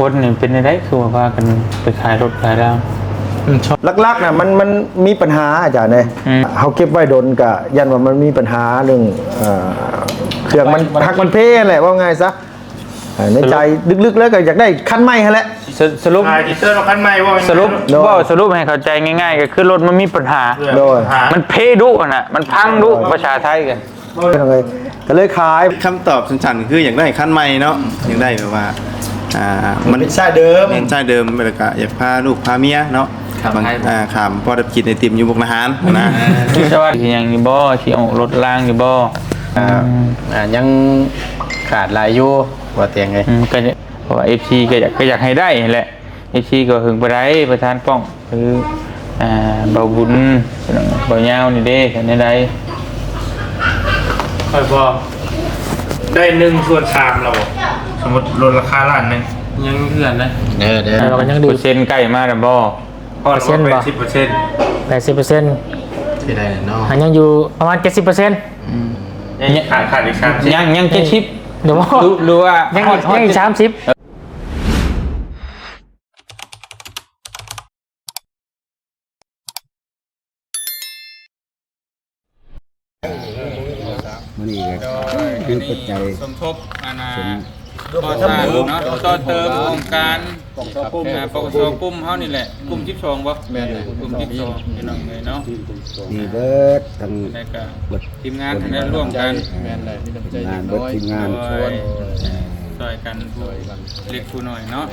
ຄົນນີ້ເປັນແນວໃດ ຄືວ່າພາກັນໄປຂາຍລົດຂາຍລາ? ອືມ ຫຼັກໆນະ ມັນ ມັນມີປັນຫາ ອາຈານເອີຍ. ອືມ ເຮົາເກັບໄວ້ດົນກະຢ້ານວ່າມັນມີປັນຫາເລື່ອງ ເອີ ເຄື່ອງມັນ ມັນ ມັນຫັກມັນເພຫັ້ນແຫຼະ ເວົ້າງ່າຍຊະ. ໃນໃຈ ສະຫຼຸບ ລຶກໆແລ້ວກໍຢາກໄດ້ຄັນໃໝ່ຫັ້ນແຫຼະ. ສະ ສະຫຼຸບ ຂາຍທີ່ເຊີນເອົາຄັນໃໝ່ບໍ່? ສະຫຼຸບ ໂດຍ ເວົ້າສະຫຼຸບໃຫ້ເຂົ້າໃຈງ່າຍໆ ກໍຄືລົດມັນມີປັນຫາ. ໂດຍ ມັນເພດຸຫັ້ນນະ ມັນພັງດຸ ໂດຍ ພາສາໄທກໍ ກໍເລີຍຂາຍ. ຄຳຕອບສັ້ນໆ ຄືຢາກໄດ້ຄັນໃໝ່ເນາະ ຢາກໄດ້ແບບວ່າ ອ່າ ມັນເປັນຊາຍເດີມ ແມ່ນຊາຍເດີມ ແລ້ວກໍຢາກພາລູກພາເມຍເນາະ ຂ້າມ ບາງ ໄທ ອ່າ ຂ້າມພໍໄດ້ກິນໄອຕິມຢູ່ມຸກດາຫານຫັ້ນນະ. ສະຫວັດດີ ຫຍັງຢູ່ບໍ່? ຊິອອກລົດລາງຢູ່ບໍ່? ອ່າ ອືມ ອ່າ ຍັງຂາດຫຼາຍຢູ່ ບໍ່ແຕງເອີຍ. ອືມ ກໍ ເພາະວ່າເອັຟຊີກໍຢາກ ກໍຢາກໃຫ້ໄດ້ຫັ້ນແຫຼະ ເອັຟຊີກໍຫຶງບໍ່ໄດ້ ປະທານປ້ອງ ຫຼື ອ່າ ເບົາບຸນ ເບົາຍາວນີ້ເດ້ ເປັນແນວໃດ? ຂ້ອຍບໍ່ໄດ້ໜຶ່ງສ່ວນສາມແລ້ວບໍ່? ສົມມຸດລົດລາຄາລ້ານໜຶ່ງ ຍັງເຮືອນນະ. ເດີ ເດີ ເອີ ເປີເຊັນໃກ້ມາແລ້ວບໍ່? ເປີເຊັນບໍ່? ແປດສິບເປີເຊັນ ແປດສິບເປີເຊັນ ຊິໄດ້ແລ້ວເນາະ ຫາ ຍັງຢູ່ປະມານເຈັດສິບເປີເຊັນ. ອືມ ຍັງຂາດ ຂາດອີກສາມສິບ ຍັງ ຍັງເຈັດສິບ ເອີ ຫຼື ຫຼືວ່າຍັງ ຍັງອີກສາມສິບ. ມື້ນີ້ກໍ ໂດຍ ຄືປັດໄຈ ອັນນີ້ສົມທົບ ອັນນ່າ ສົມ ກໍ່ສ້າງເນາະ ຕໍ່ເຕີມໂຄງການ ປກສ ກຸ່ມ ອ່າ ປກສ ກຸ່ມເຮົານີ້ແຫຼະ ກຸ່ມສິບສອງບໍ່? ແມ່ນແຫຼະ ກຸ່ມສິບສອງ ພີ່ນ້ອງເອີຍເນາະ ດີເບິດທັງ ແລ້ວກໍທີມງານທັງນັ້ນຮ່ວມກັນ ແມ່ນແຫຼະ ມີນ້ຳໃຈເລັກນ້ອຍ ທີມງານ ໂດຍ ຊ່ອຍກັນ ຜູ້ເລັກຜູ້ນ້ອຍເນາະ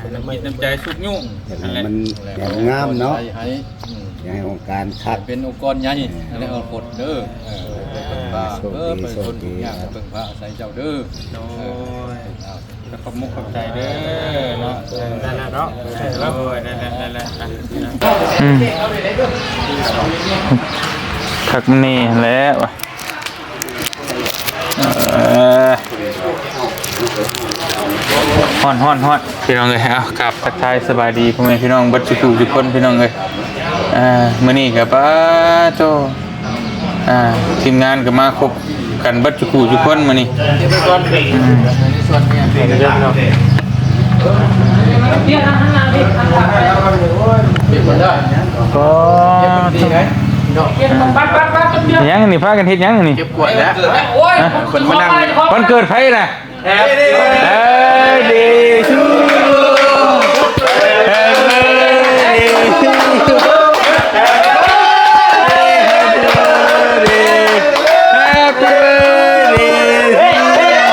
ແມ່ນແຫຼະ ນ້ຳຈິດນ້ຳໃຈຊຸກຍູ້ ຢາກໃຫ້ມັນແຫຼະ ງາມເນາະ ໃຫ້ ອືມ ຢາກໃຫ້ອົງການຄັກ ເປັນອົງກອນໃຫຍ່ໃນອະນາຄົດເດີ ເອີ ເພິ່ງພາ ໂຊກດີ ເອີ ເພິ່ງ ໂຊກດີ ທຸກຢ່າງ ເພິ່ງພາອາໄສເຈົ້າເດີ ໂດຍ ເອີ ກໍຂອບມຸກຂອບໃຈເດີເນາະ ໄດ້ແລ້ວເນາະ ໂດຍ ໄດ້ແລ້ວ ໄດ້ແລ້ວ ອືມ ຄັກແນ່ແລ້ວ ເອີ ຮ້ອນ ຮ້ອນ ຮ້ອນ ພີ່ນ້ອງເອີຍ ເອົາ ກາບທັກທາຍສະບາຍດີພໍ່ແມ່ພີ່ນ້ອງເບິດສູ່ຜູ້ສູ່ຄົນ ພີ່ນ້ອງເອີຍ ອ່າ ມື້ນີ້ກໍປາໂຕ ອ່າ ທີມງານກໍມາຄົບກັນເບິດສູ່ຜູ້ສູ່ຄົນມື້ນີ້ ເກັບໄວ້ກ່ອນ ອືມ ກໍ ເກັບໄວ້ດີໄດ໋ ເນາະ ຫຍັງນີ້ ພາກັນເຮັດຫຍັງນີ້? ເກັບກວດແລ້ວ ໂອ້ຍ ຄົນມານັ່ງ ວັນເກີດໃຜນະ? Happy birthday to you. Happy birthday to you. Happy birthday. Happy birthday to you.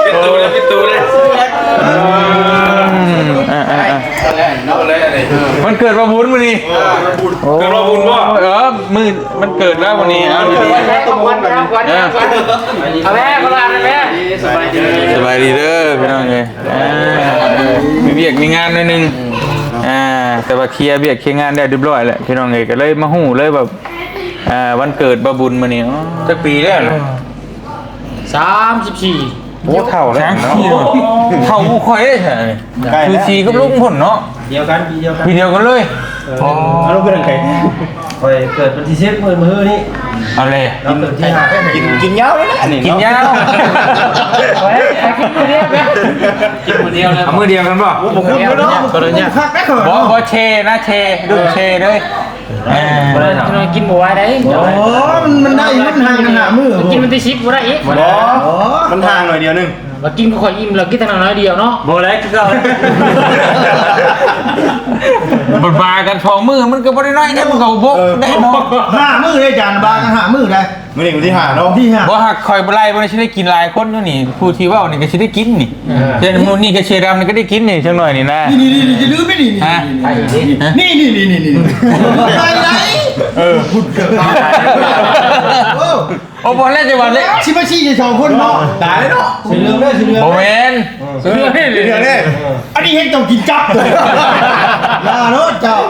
ປິດຕູເລີຍ ປິດຕູເລີຍ ອືມ ອ່າໆໆ ວັນເກີດບ່າວບຸນມື້ນີ້ ເອີ ເກີດບ່າວບຸນບໍ່? ເອີ ມື້ ມັນເກີດແລ້ວມື້ນີ້ ເອົາດີໆ ເອີ ເອົາແມ່ ເອົາຫຼານແມ່ ສະບາຍດີ ສະບາຍດີເດີພີ່ນ້ອງເອີຍ ອ່າ ມີວຽກມີງານໜ້ອຍໜຶ່ງ ອ່າ ແຕ່ວ່າເຄຍວຽກເຄຍງານໄດ້ຮຽບຮ້ອຍແລ້ວ ພີ່ນ້ອງເອີຍ ກໍເລີຍມາຮູ້ເລີຍວ່າ ອ່າ ວັນເກີດບ່າວບຸນມື້ນີ້ ຈັກປີແລ້ວນະ? ສາມສິບສີ່ ໂອ້ ເຖົ້າແລ້ວເນາະ ສາມສິບສີ່ ເຖົ້າກວ່າຂ້ອຍເດ້ ໃກ້ແລ້ວ ຄືສີກັບລຸງພຸ້ນເນາະ ດຽວກັນ ປີດຽວກັນ ປີດຽວກັນເລີຍ ເອີ ອໍ ເອົາລົງໄປທາງໃດ? ຂ້ອຍເກີດວັນທີສິບ ມື້ ມື້ນີ້ ເອົາແລ້ວ ກິນ ກິນ ກິນຍາວເລີຍນະ ອັນນີ້ ກິນຍາວ ກິນມື້ດຽວ ກິນມື້ດຽວເລີຍ ເອົາມື້ດຽວກັນບໍ່? ໂອ້ ບໍ່ຄຸ້ມເລີຍເນາະ ບໍ່ ບໍ່ເຊນະ ເຊ ດຸເຊເລີຍ ເອີ ບໍ່ໄດ້ເນາະ ກິນບໍ່ໄຫວໄດ໋ ໂອ້ ມັນ ມັນໄດ້ຢູ່ ມັນຫ່າງກັນຫ້າມື້ ກິນວັນທີສິບບໍ່ໄດ້ອີກ ບໍ່ ມັນຫ່າງໜ້ອຍດຽວໜຶ່ງ ວ່າກິນກໍຄ່ອຍອີ່ມແລ້ວ ກິນແຕ່ໜ້ອຍດຽວເນາະ ບໍ່ໄດ້ຄືເກົ່າ ມັນບາກັນສອງມື້ ມັນກໍບໍ່ໄດ້ໜ້ອຍເດ້ ມັນກໍບໍ່ ເອີ ໄດ້ເນາະ ຫ້າມື້ເດ້ອາຈານ ບາກັນຫ້າມື້ໄດ໋ ມື້ນີ້ວັນທີຫ້າເນາະ ວັນທີຫ້າ ບໍ່ ຫາກຂ້ອຍບໍ່ໄລ່ ບໍ່ໄດ້ ຊິໄດ້ກິນຫຼາຍຄົນຢູ່ນີ້ ຜູ້ທີ່ເວົ້ານີ້ກໍຊິໄດ້ກິນນີ້ ເອີ ເຊັ່ນໝູ່ນີ້ກໍເຊດຳນີ້ກໍໄດ້ກິນນີ້ ຈັກໜ້ອຍນີ້ນະ ນີ້ໆໆ ຢ່າລືມນີ້ ຮະ ນີ້ໆໆ ນີ້ໆໆ ໄດ້ໄດ໋ ເອີ ໂອ້ ໂອ້ ບໍ່ແລ້ວ ຈັງຫວະນີ້ ຊິມາຊີ້ກັນສອງຄົນເນາະ ຕາຍເນາະ ສີເຫຼືອງເດີ ສີເຫຼືອງ ບໍ່ແມ່ນ ເອີ ເສືອນີ້ ເສືອນີ້ ອັນນີ້ເຮັດເຈົ້າກິນຈັບ ຢ່າໂລດເຈົ້າ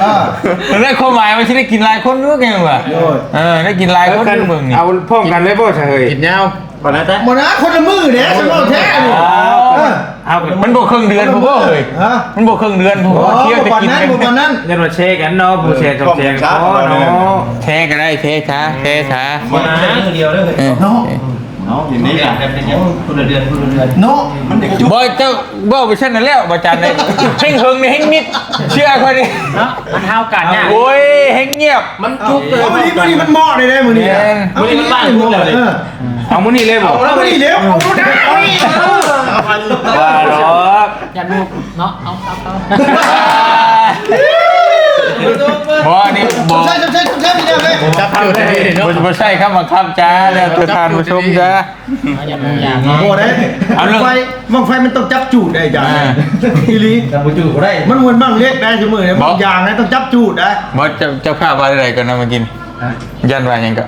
ເອີ ແລ້ວຄວາມໝາຍວ່າຊິໄດ້ກິນຫຼາຍຄົນຢູ່ ແມ່ນຫວາ ໂດຍ ເອີ ໄດ້ກິນຫຼາຍຄົນຢູ່ເບິ່ງນີ້ ເອົາພ້ອມກັນເລີຍບໍ່ຊະເຮີ້ຍ ກິນຍາວ ບໍ່ນະ ບໍ່ນະ ຄົນລະມື້ເດ້ ສຳເວົ້າແທ້ນີ້ ເອີ ເອົາ ມັນບໍ່ເຄິ່ງເດືອນພຸ້ນບໍ່ເຮີ້ຍ ຮະ ມັນບໍ່ເຄິ່ງເດືອນພຸ້ນບໍ່ ໂອ້ ທ່ຽວແຕ່ກິນ ບໍ່ປານນັ້ນ ບໍ່ປານນັ້ນ ຢ້ານວ່າແຊກັນເນາະ ຜູ້ແຊສອງແຊກໍພໍເນາະ ແຊກໍໄດ້ ແຊຊາ ແຊຊາ ບໍ່ນະ ມື້ດຽວເດີ ເອີ ເນາະ ເນາະ ເຫັນໄດ້ ໂອ້ ຄົນລະເດືອນ ຄົນລະເດືອນເນາະ ມັນຢາກຈຸ ບໍ່ ເຈົ້າເວົ້າໄປຊັ້ນນັ້ນແລ້ວ ອາຈານເດ້ ແຮ່ງເຫິງນີ້ແຮ່ງມິດ ເຊື່ອຂ້ອຍນີ້ເນາະ ມັນຫ້າວການຍາກ ໂອ້ຍ ແຮ່ງງຽບ ມັນຈຸກເລີຍ ເອົາມື້ນີ້ ມື້ນີ້ມັນເໝາະເລີຍເດ້ມື້ນີ້ ແມ່ນ ມື້ນີ້ມັນວ່າງພຸ້ນແລ້ວເດ້ ເອີ ເອົາມື້ນີ້ເລີຍບໍ່ ເອົາມື້ນີ້ເລີຍ ເອົາມື້ນີ້ ເອີ ວ່າດອກ ຢ້ານໝູ່ເນາະ ເອົາ ເອົາ ເອົາ ບໍ່ ອັນນີ້ບໍ່ ໃຊ້ ໃຊ້ ໃຊ້ ໃຊ້ ຈັບຢູ່ໄດ້ເນາະ ບໍ່ ບໍ່ໃຊ້ຄຳບັງຄັບຈ້າ ແລ້ວແຕ່ທ່ານຜູ້ຊົມຈ້າ ບໍ່ໄດ້ ເອົາເລື່ອງ ບັ້ງໄຟ ບັ້ງໄຟມັນຕ້ອງຈັບຈູດໄດ້ຈ້າ ອ່າ ອີ່ຫຼີ ຈັບບໍ່ຈູດບໍ່ໄດ້ ມັນບໍ່ແມ່ນບັ້ງເຫຼັກໄດ້ ຊຸມື້ນີ້ ບໍ່ ບັ້ງຢາງນະຕ້ອງຈັບຈູດໄດ້ ບໍ່ ເຈົ້າ ເຈົ້າພາບວ່າໃດໆກ່ອນນະ ເມື່ອກີ້ນີ້ ຢ້ານວ່າຫຍັງກໍ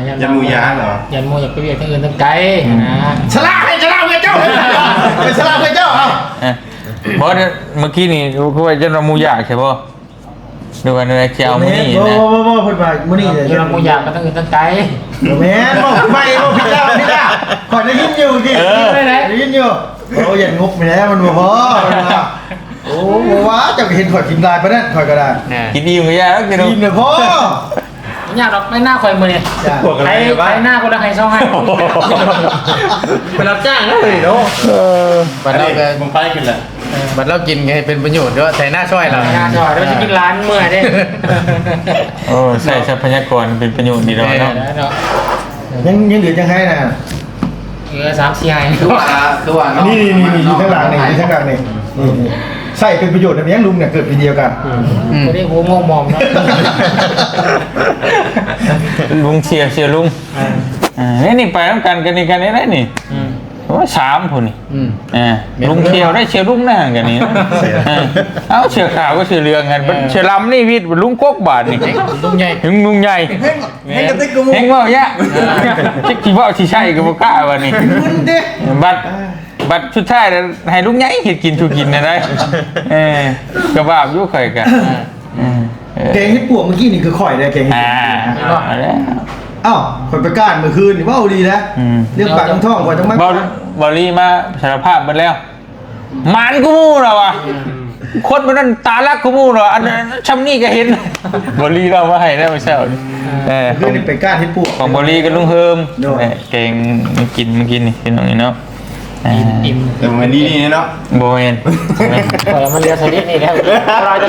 ຢ້ານໝູ່ຢາງເນາະ ຢ້ານໝູ່ຢາກໄປວຽກທາງອື່ນທາງໄກ ອືມ ຫັ້ນນະ ສະຫຼະໃຫ້ ສະຫຼະເພື່ອເຈົ້າ ເອີ ສະຫຼະເພື່ອເຈົ້າ ເອົາ ເອີ ບໍ່ ເມື່ອກີ້ນີ້ຄືວ່າຢ້ານວ່າໝູ່ຢາກໃຊ່ບໍ່ ຫຼືວ່າແນວໃດ ຊິເອົາມື້ນີ້ນະ ບໍ່ ບໍ່ ບໍ່ ບໍ່ ເພິ່ນວ່າມື້ນີ້ແຫຼະ ຢ້ານວ່າໝູ່ຢາກໄປທາງອື່ນທາງໄກ ບໍ່ແມ່ນ ເວົ້າໄປ ເວົ້າຜິດແລ້ວ ຜິດແລ້ວ ຂ້ອຍໄດ້ຍິນຢູ່ເມື່ອກີ້ ເອີ ໄດ້ຍິນຢູ່ ໂອ້ ຢ້ານງົບນີ້ແຫຼະ ມັນບໍ່ພໍ ເພິ່ນວ່າ ໂອ້ ບໍ່ວ່າ ເຈົ້າກໍເຫັນຂ້ອຍກິນຫຼາຍປານນັ້ນ ຂ້ອຍກໍໄດ້ ກິນອີ່ມກໍຢ່າ ກິນອີ່ມແລ້ວພໍ ບໍ່ຍາກດອກ ໄປນາຂ້ອຍມື້ນີ້ ໄປ ໄປນາຄົນລະໄຮ່ສອງໄຮ່ ໄປຮັບຈ້າງນະເລີຍເນາະ ເອີ ບັດເຮົາກໍ ບັ້ງໄຟຂຶ້ນແລ້ວ ເອີ ບັດເຮົາກິນກໍໃຫ້ເປັນປະໂຫຍດເດີ ໄຖນາຊ່ອຍລາວ ໄຖນາຊ່ອຍ ແລ້ວຊິກິນຫຼານເມື່ອຍເດ້ ໂອ້ ໃຊ້ຊັບພະຍາກອນເປັນປະໂຫຍດດີດອກເນາະ ແມ່ນແລ້ວເນາະ ຍັງ ຍັງເຫຼືອຈັ່ງໄຮ່ນະ ເຫຼືອສາມສີ່ໄຮ່ ຄືວ່າ ຄືວ່າເນາະ ນີ້ໆໆ ຢູ່ທາງຫຼັງນີ້ ຢູ່ທາງຫຼັງນີ້ ນີ້ໆ ໃຊ້ເປັນປະໂຫຍດນຳຫຍັງ ລຸງນີ້ເກີດປີດຽວກັນ ອືມ ອືມ ບໍ່ໄດ້ຫົວງອກມອມເນາະ ລຸງເຊຍ ເຊຍລຸງ ອ່າ ນີ້ ນີ້ໄປນຳກັນກັນນີ້ ກັນນີ້ໄດ໋ນີ້ ອືມ ໂອ້ ສາມຜູ້ນີ້ ອືມ ອ່າ ແມ່ນ ລຸງເຊຍໄດ້ ເຊຍລຸງນະກັນນີ້ ເຊຍ ອ່າ ເອົາ ເຊຍຂາວກັບເຊຍເຫຼືອງກັນ ເອີ ເຊຍລຳນີ້ວິດລຸງກົກບາດນີ້ ລຸງໃຫຍ່ ລຸງໃຫຍ່ ແຮງກະຕິກກະໝູ່ ແຮງເວົ້າຍະ ເອີ ຈັກຊິເວົ້າຊິໃສ່ກໍບໍ່ກ້າບາດນີ້ ມຶນເດ້ ບັດ ບັດສຸດທ້າຍໃຫ້ລຸງໃຫຍ່ເຮັດກິນສູ່ກິນນະໄດ໋ ເອີ ກະບາບຢູ່ຂ້ອຍກະ ເອີ ເອີ ແກງເຫັດປວກມື້ກີ້ນີ້ຄືຂ້ອຍເດ້ ແກງເຫັດປວກ ອ່າ ເອົາແລ້ວ ເອົ້າ ຂ້ອຍປະກາດມື້ຄືນນີ້ ເວົ້າດີນະ ອືມ ເລື່ອງປາກເລື່ອງທ້ອງຂ້ອຍຕ້ອງມາ ເບົາ ເບົາລີມາສາລະພາບເບິດແລ້ວ ໝານກວ່າໝູ່ລະວ່າ ອືມ ຄົນຜູ້ນັ້ນຕາລັກກວ່າໝູ່ລະວ່າ ອັນ ຊ່ຳນີ້ກໍເຫັນ ບໍລີເລົ່າມາໃຫ້ແລ້ວມື້ເຊົ້ານີ້ ເອີ ຄືໄປກ້ານເຫັດປວກ ຂອງບໍລີກັບລຸງເຮີມ ໂດຍ ແກງກິນມື້ກີ້ນີ້ພີ່ນ້ອງເນາະ ອີ່ມ ອີ່ມ ແຕ່ບໍ່ແມ່ນນີ້ເນາະ ບໍ່ແມ່ນ ຂ້ອຍມັນເຫຼືອຊະນິດນີ້ແລ້ວ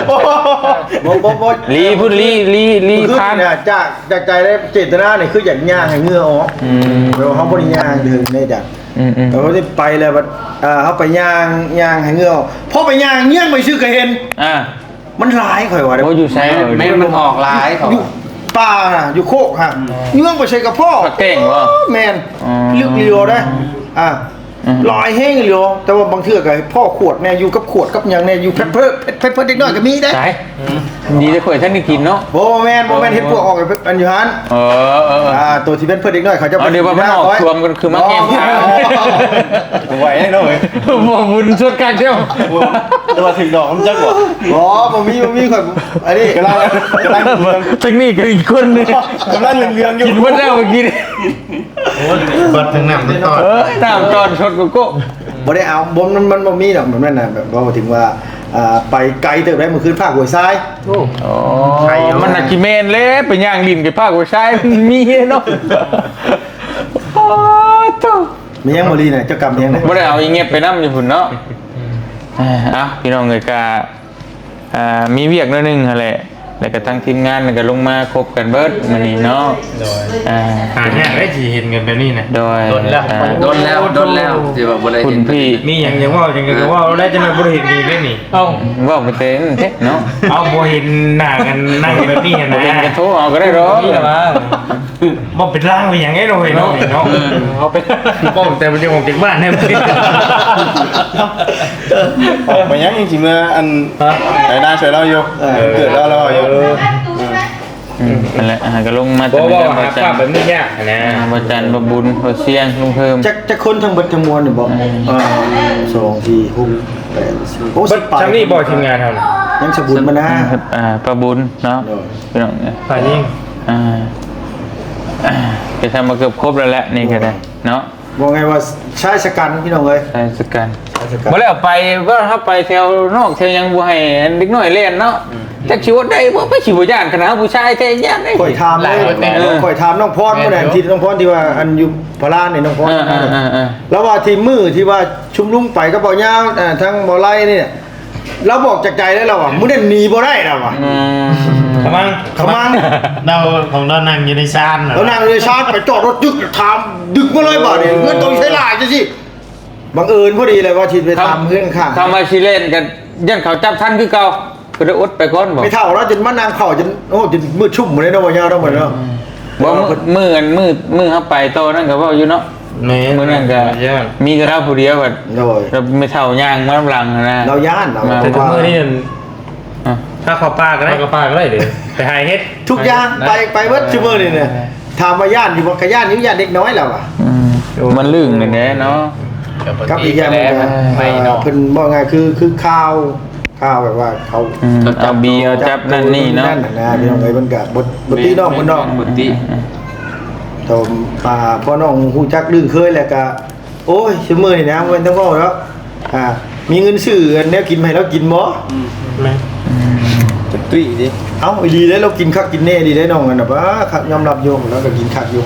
ບໍ່ ບໍ່ ບໍ່ ລີພຸ້ນ ລີ ລີ ລີ ຄື ຜ່ານ ຈາກ ຈາກໃຈແລະເຈດຕະນານີ້ຄືຢາກຍ່າງໃຫ້ເຫື່ອອອກ ອືມ ແຕ່ວ່າເຮົາບໍ່ໄດ້ຍ່າງເຖິງໃນຈາກ ອືມໆ ແລ້ວເຮົາໄປແລ້ວບັດ ເອີ ເຮົາໄປຍ່າງ ຍ່າງໃຫ້ເຫື່ອອອກ ພໍໄປຍ່າງເຍືອງໄປຊື່ກໍເຫັນ ອ່າ ມັນຫຼາຍ ຂ້ອຍວ່າ ໂອ້ ຢູ່ໃສ ແມ່ນ ມັນອອກຫຼາຍ ເຂົາວ່າ ຢູ່ປ່ານະ ຢູ່ໂຄກຫັ້ນ ອືມ ເຍືອງໄປໃສກໍພໍ້ ພາກແກ້ງບໍ່ ແມ່ນ ອໍ ລຶກຫຼຽວເດ້ ອ່າ ອືມ ຫຼາຍແຮງອີ່ຫຼີ ແຕ່ວ່າບາງເທື່ອກໍພໍ້ຂວດແດ່ ຢູ່ກັບຂວດກັບຫຍັງແດ່ ຢູ່ແພັມເພີດ ແພັມເພີດເດັກນ້ອຍກໍມີເດ້ ຕາຍ ອືມ ດີແຕ່ຂ້ອຍທັນໄດ້ກິນເນາະ ບໍ່ແມ່ນ ບໍ່ແມ່ນ ເຫັດປວກອອກອັນຢູ່ຫັ້ນ ເອີ ເອີ ອ່າ ໂຕທີ່ແມ່ນເພິ່ນເດັກນ້ອຍເຂົາຈະ ເອົາ ເດີວ່າມັນອອກຊ່ວງກັນຄືມາແກ້ມຂາ ບໍ່ໄຫວເນາະ ບໍ່ບຸນສຸດຄັກເດີ ແຕ່ວ່າຖືກດອກມັນຈັກບໍ່ ບໍ່ ບໍ່ມີ ບໍ່ມີ ຂ້ອຍ ອັນນີ້ກຳລັງ ກຳລັງ ທາງນີ້ກໍອີກຄົນໜຶ່ງ ກຳລັງເຫຼືອງໆຢູ່ ກິນໝົດແລ້ວມື້ກີ້ນີ້ ໂອ້ຍ ບັດທັງນ້ຳທັງຕອນ ເອີ ນ້ຳຕອນ ຊອດໂກໂກ້ ບໍ່ໄດ້ເອົາ ບໍ່ ມັນ ມັນບໍ່ມີດອກ ແບບນັ້ນນະ ແບບເວົ້າເຖິງວ່າ ອ່າ ໄປໄກເຕີບໄດ໋ ມື້ຄືນພາກຫ້ວຍຊາຍ ໂອ້ ໂອ້ ມັນໜ້າຊິແມ່ນແຫຼະ ໄປຍ່າງຫຼິ້ນກັບພາກຫ້ວຍຊາຍ ມັນມີເນາະ ໂອ້ໂຕ ມີຫຍັງບໍ່ລີນະ ເຈົ້າກຳຫຍັງນະ ບໍ່ໄດ້ເອົາອີ່ງຽບໄປນຳຢູ່ພຸ້ນເນາະ ອ່າ ເອົາ ພີ່ນ້ອງເອີຍ ກະ ອ່າ ມີວຽກໜ້ອຍໜຶ່ງຫັ້ນແຫຼະ ແລ້ວກໍທັງທີມງານກໍລົງມາຄົບກັນເບິດມື້ນີ້ເນາະ ໂດຍ ອ່າ ຫາຍາກເດ້ຊິເຫັນກັນແບບນີ້ນະ ໂດຍ ດົນແລ້ວ ອ່າ ດົນແລ້ວ ດົນແລ້ວທີ່ວ່າບໍ່ໄດ້ເຫັນ ຄຸນພີ່ ມີຫຍັງຢາກເວົ້າຫຍັງກໍເວົ້າໄດ້ ຈັກໜ້ອຍບໍ່ໄດ້ເຫັນອີກເດ້ນີ້ ເອົ້າ ເວົ້າໄປແຕ່ເນາະ ເອົາ ບໍ່ເຫັນໜ້າກັນ ນັ່ງແບບນີ້ຫັ້ນນະ ບໍ່ເຫັນກໍໂທເອົາກໍໄດ້ດອກ ບໍ່ເປັນລາງເປັນຫຍັງເດ້ເນາະ ເນາະ ເນາະ ເອີ ເອົາໄປ ເວົ້າແຕ່ມັນຍັງອອກຈາກບ້ານແທ້ ອອກໄປຫຍັງ ຍັງຊິເມືອອັນ ໄປນາຊ່ວຍລາວຢູ່ ເອີ ເກີດລາວ ລາວຢູ່ ເອີ ອືມ ນັ້ນແຫຼະ ອ່າ ກໍລົງມາ ບໍ່ ບໍ່ ຫາພາບແບບນີ້ຍາກນະ ອ່າ ບໍ່ຈັນ ບໍ່ບຸນ ບໍ່ຊຽງ ລຸງເພີ່ມ ຈັກ ຈັກຄົນທັງເບິດທັງມວນນີ້ບໍ່ ອ່າ ສອງ ສີ່ ຫົກ ແປດ ໂອ້ ສິບປາຍ ຊ່ຳນີ້ບໍ່ທີມງານເຮົາ ຍັງສະບຸນມານາ ອ່າ ປ້າບຸນເນາະ ໂດຍ ພີ່ນ້ອງ ຝ່າຍຍິງ ອ່າ ກໍທຳມາເກືອບຄົບແລ້ວແຫຼະ ນີ້ກໍໄດ້ເນາະ ເວົ້າງ່າຍວ່າຊາຍຊະກັນ ພີ່ນ້ອງເອີຍ ຊາຍຊະກັນ ຊາຍຊະກັນ ບໍ່ແລ້ວໄປ ເຮົາໄປແຖວນອກແຖວຫຍັງ ບໍ່ໃຫ້ເດັກນ້ອຍແລ່ນເນາະ ອືມ ຈັກຊິອົດໄດ້ບໍ່? ໄປຊິບໍ່ຢ້ານຂະໜາດຜູ້ຊາຍແທ້ ຢ້ານໄດ໋. ຂ້ອຍຖາມເລີຍ ເອີ ຂ້ອຍຖາມນ້ອງພອນ ແມ່ນຢູ່ ມື້ນັ້ນທີ່ນ້ອງພອນທີ່ວ່າອັນຢູ່ພາລານນີ້ ນ້ອງພອນ ເອີໆໆໆ ລາວວ່າທີ່ມື້ທີ່ວ່າຊຸມລຸມໄປກັບເບົາຍາວ ເອີ ທັງເບົາໄລນີ້ ລາວບອກຈາກໃຈເລີຍ ລາວວ່າມື້ນັ້ນໜີບໍ່ໄດ້ ລາວວ່າ ອືມ ຂະມັງ ຂະມັງ ລາວຂອງລາວນັ່ງຢູ່ໃນຊານ ລາວນັ່ງຢູ່ໃນຊານ ໄປຈອດລົດຈຶ່ກ ຖາມດຶກມາເລີຍບາດນີ້ ເອີ ເງິນຕ້ອງໃຊ້ຫຼາຍຈັ່ງຊີ້. ບັງເອີນພໍດີເລີຍວ່າຊິໄປຖາມເຮືອນຂ້າງ ຄຳວ່າຊິແລ່ນກໍຢ້ານເຂົາຈັບທັນຄືເກົ່າ ກໍໄດ້ອົດໄປກ່ອນບໍ? ໄປເຖົ້າແລ້ວຈົນມານັ່ງເຝົ້າຈົນ ໂອ້ ຈົນມືດຊຸ່ມໝົດເລີຍເນາະ ບໍ່ຍາວເນາະ ເນາະ. ບໍ່ ມື້ ມື້ອັນ ມື້ ມື້ເຮົາໄປຕໍ່ນັ້ນກໍເວົ້າຢູ່ເນາະ ແມ່ນ ມື້ນັ້ນກໍມີແຕ່ລາວຜູ້ດຽວ ໂດຍ ແລ້ວແມ່ເຖົ້າຍ່າງມານຳຫຼັງຫັ້ນນະ ລາວຢ້ານ ລາວ ແຕ່ທຸກມື້ນີ້ ອະ ຖ້າເຂົ້າປ່າກໍໄດ້ ເຂົ້າປ່າກໍໄດ້ເດ້ ໄປຫາເຫັດ ທຸກຢ່າງ ໄປ ໄປເບິດ ເອີ ຊຸມື້ນີ້ນະ ເອີ ຖາມວ່າຢ້ານຢູ່ບໍ່? ກໍຢ້ານຢູ່ ຢ້ານເດັກນ້ອຍແລ້ວວ່າ ອືມ ໂອ້ ມັນລຶ້ງແດ່ເນາະ ກັບອີກຢ່າງໜຶ່ງກໍ ເອີ ເພິ່ນເວົ້າງ່າຍຄື ຄືຂ່າວ ຂ່າວແບບວ່າເຂົາ ອືມ ເອົາບີເອົາຈັບນັ້ນນີ້ເນາະ ນັ້ນນະ ພີ່ນ້ອງເອີຍ ມັນກໍບໍ່ ບໍ່ຕິນ້ອງເພິ່ນເນາະ ບໍ່ຕິ ອືມ ຖ້າພໍ່ນ້ອງຮູ້ຈັກລຶ້ງເຄີຍແລ້ວກໍ ໂອ້ຍ ຊຸມື້ນີ້ນະ ບໍ່ແມ່ນຕ້ອງເວົ້າດອກ ອ່າ ມີເງິນຊື້ອັນແນວກິນມາໃຫ້ລາວກິນບໍ່? ອືມ ແມ່ນ ອືມ ຈະຕຸ້ຍເດ້ ເອົ້າ ອີ່ຫຼີເດ້ ລາວກິນຄັກກິນແນ່ອີ່ຫຼີເດ້ ນ້ອງອັນນະ ປ້າ ຄັກ ຍອມຮັບຢູ່ ລາວກໍກິນຄັກຢູ່.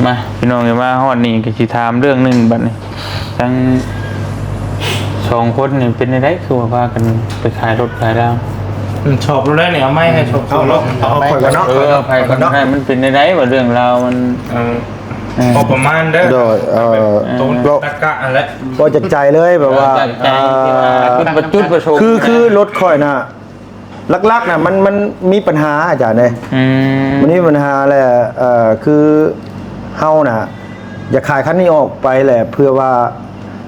ມາ ພີ່ນ້ອງເອີຍ ມາຮອດນີ້ກໍຊິຖາມເລື່ອງໜຶ່ງບັດນີ້ ທັງສອງຄົນນີ້ເປັນແນວໃດ ຄືວ່າພາກັນໄປຂາຍລົດຂາຍລາ? ອືມ ຊອບແລ້ວນີ້ ເອົາໄມ້ໃຫ້ຊອບ ເອົາ ເອົາ ເອົາຂ້ອຍກ່ອນເນາະ ເອີ ເອົາໃຜກ່ອນກໍໄດ້ ມັນເປັນແນວໃດວ່າເລື່ອງລາວມັນ ເອີ ພໍປະມານເດີ ໂດຍ ເອີ ຕົງ ເອີ ຕັກກະຫັ້ນແຫຼະ ເວົ້າຈາກໃຈເລີຍ ແບບວ່າ ເອີ ເອີ ທີ່ວ່າ ອ່າ ຈຸດປະ ຈຸດປະສົງ ຄື ຄືລົດຂ້ອຍນະ ຫຼັກໆນະ ມັນ ມັນມີປັນຫາ ອາຈານເອີຍ ອືມ ມັນມີປັນຫາແຫຼະ ເອີ ຄືເຮົານະ ຢາກຂາຍຄັນນີ້ອອກໄປແຫຼະ ເພື່ອວ່າ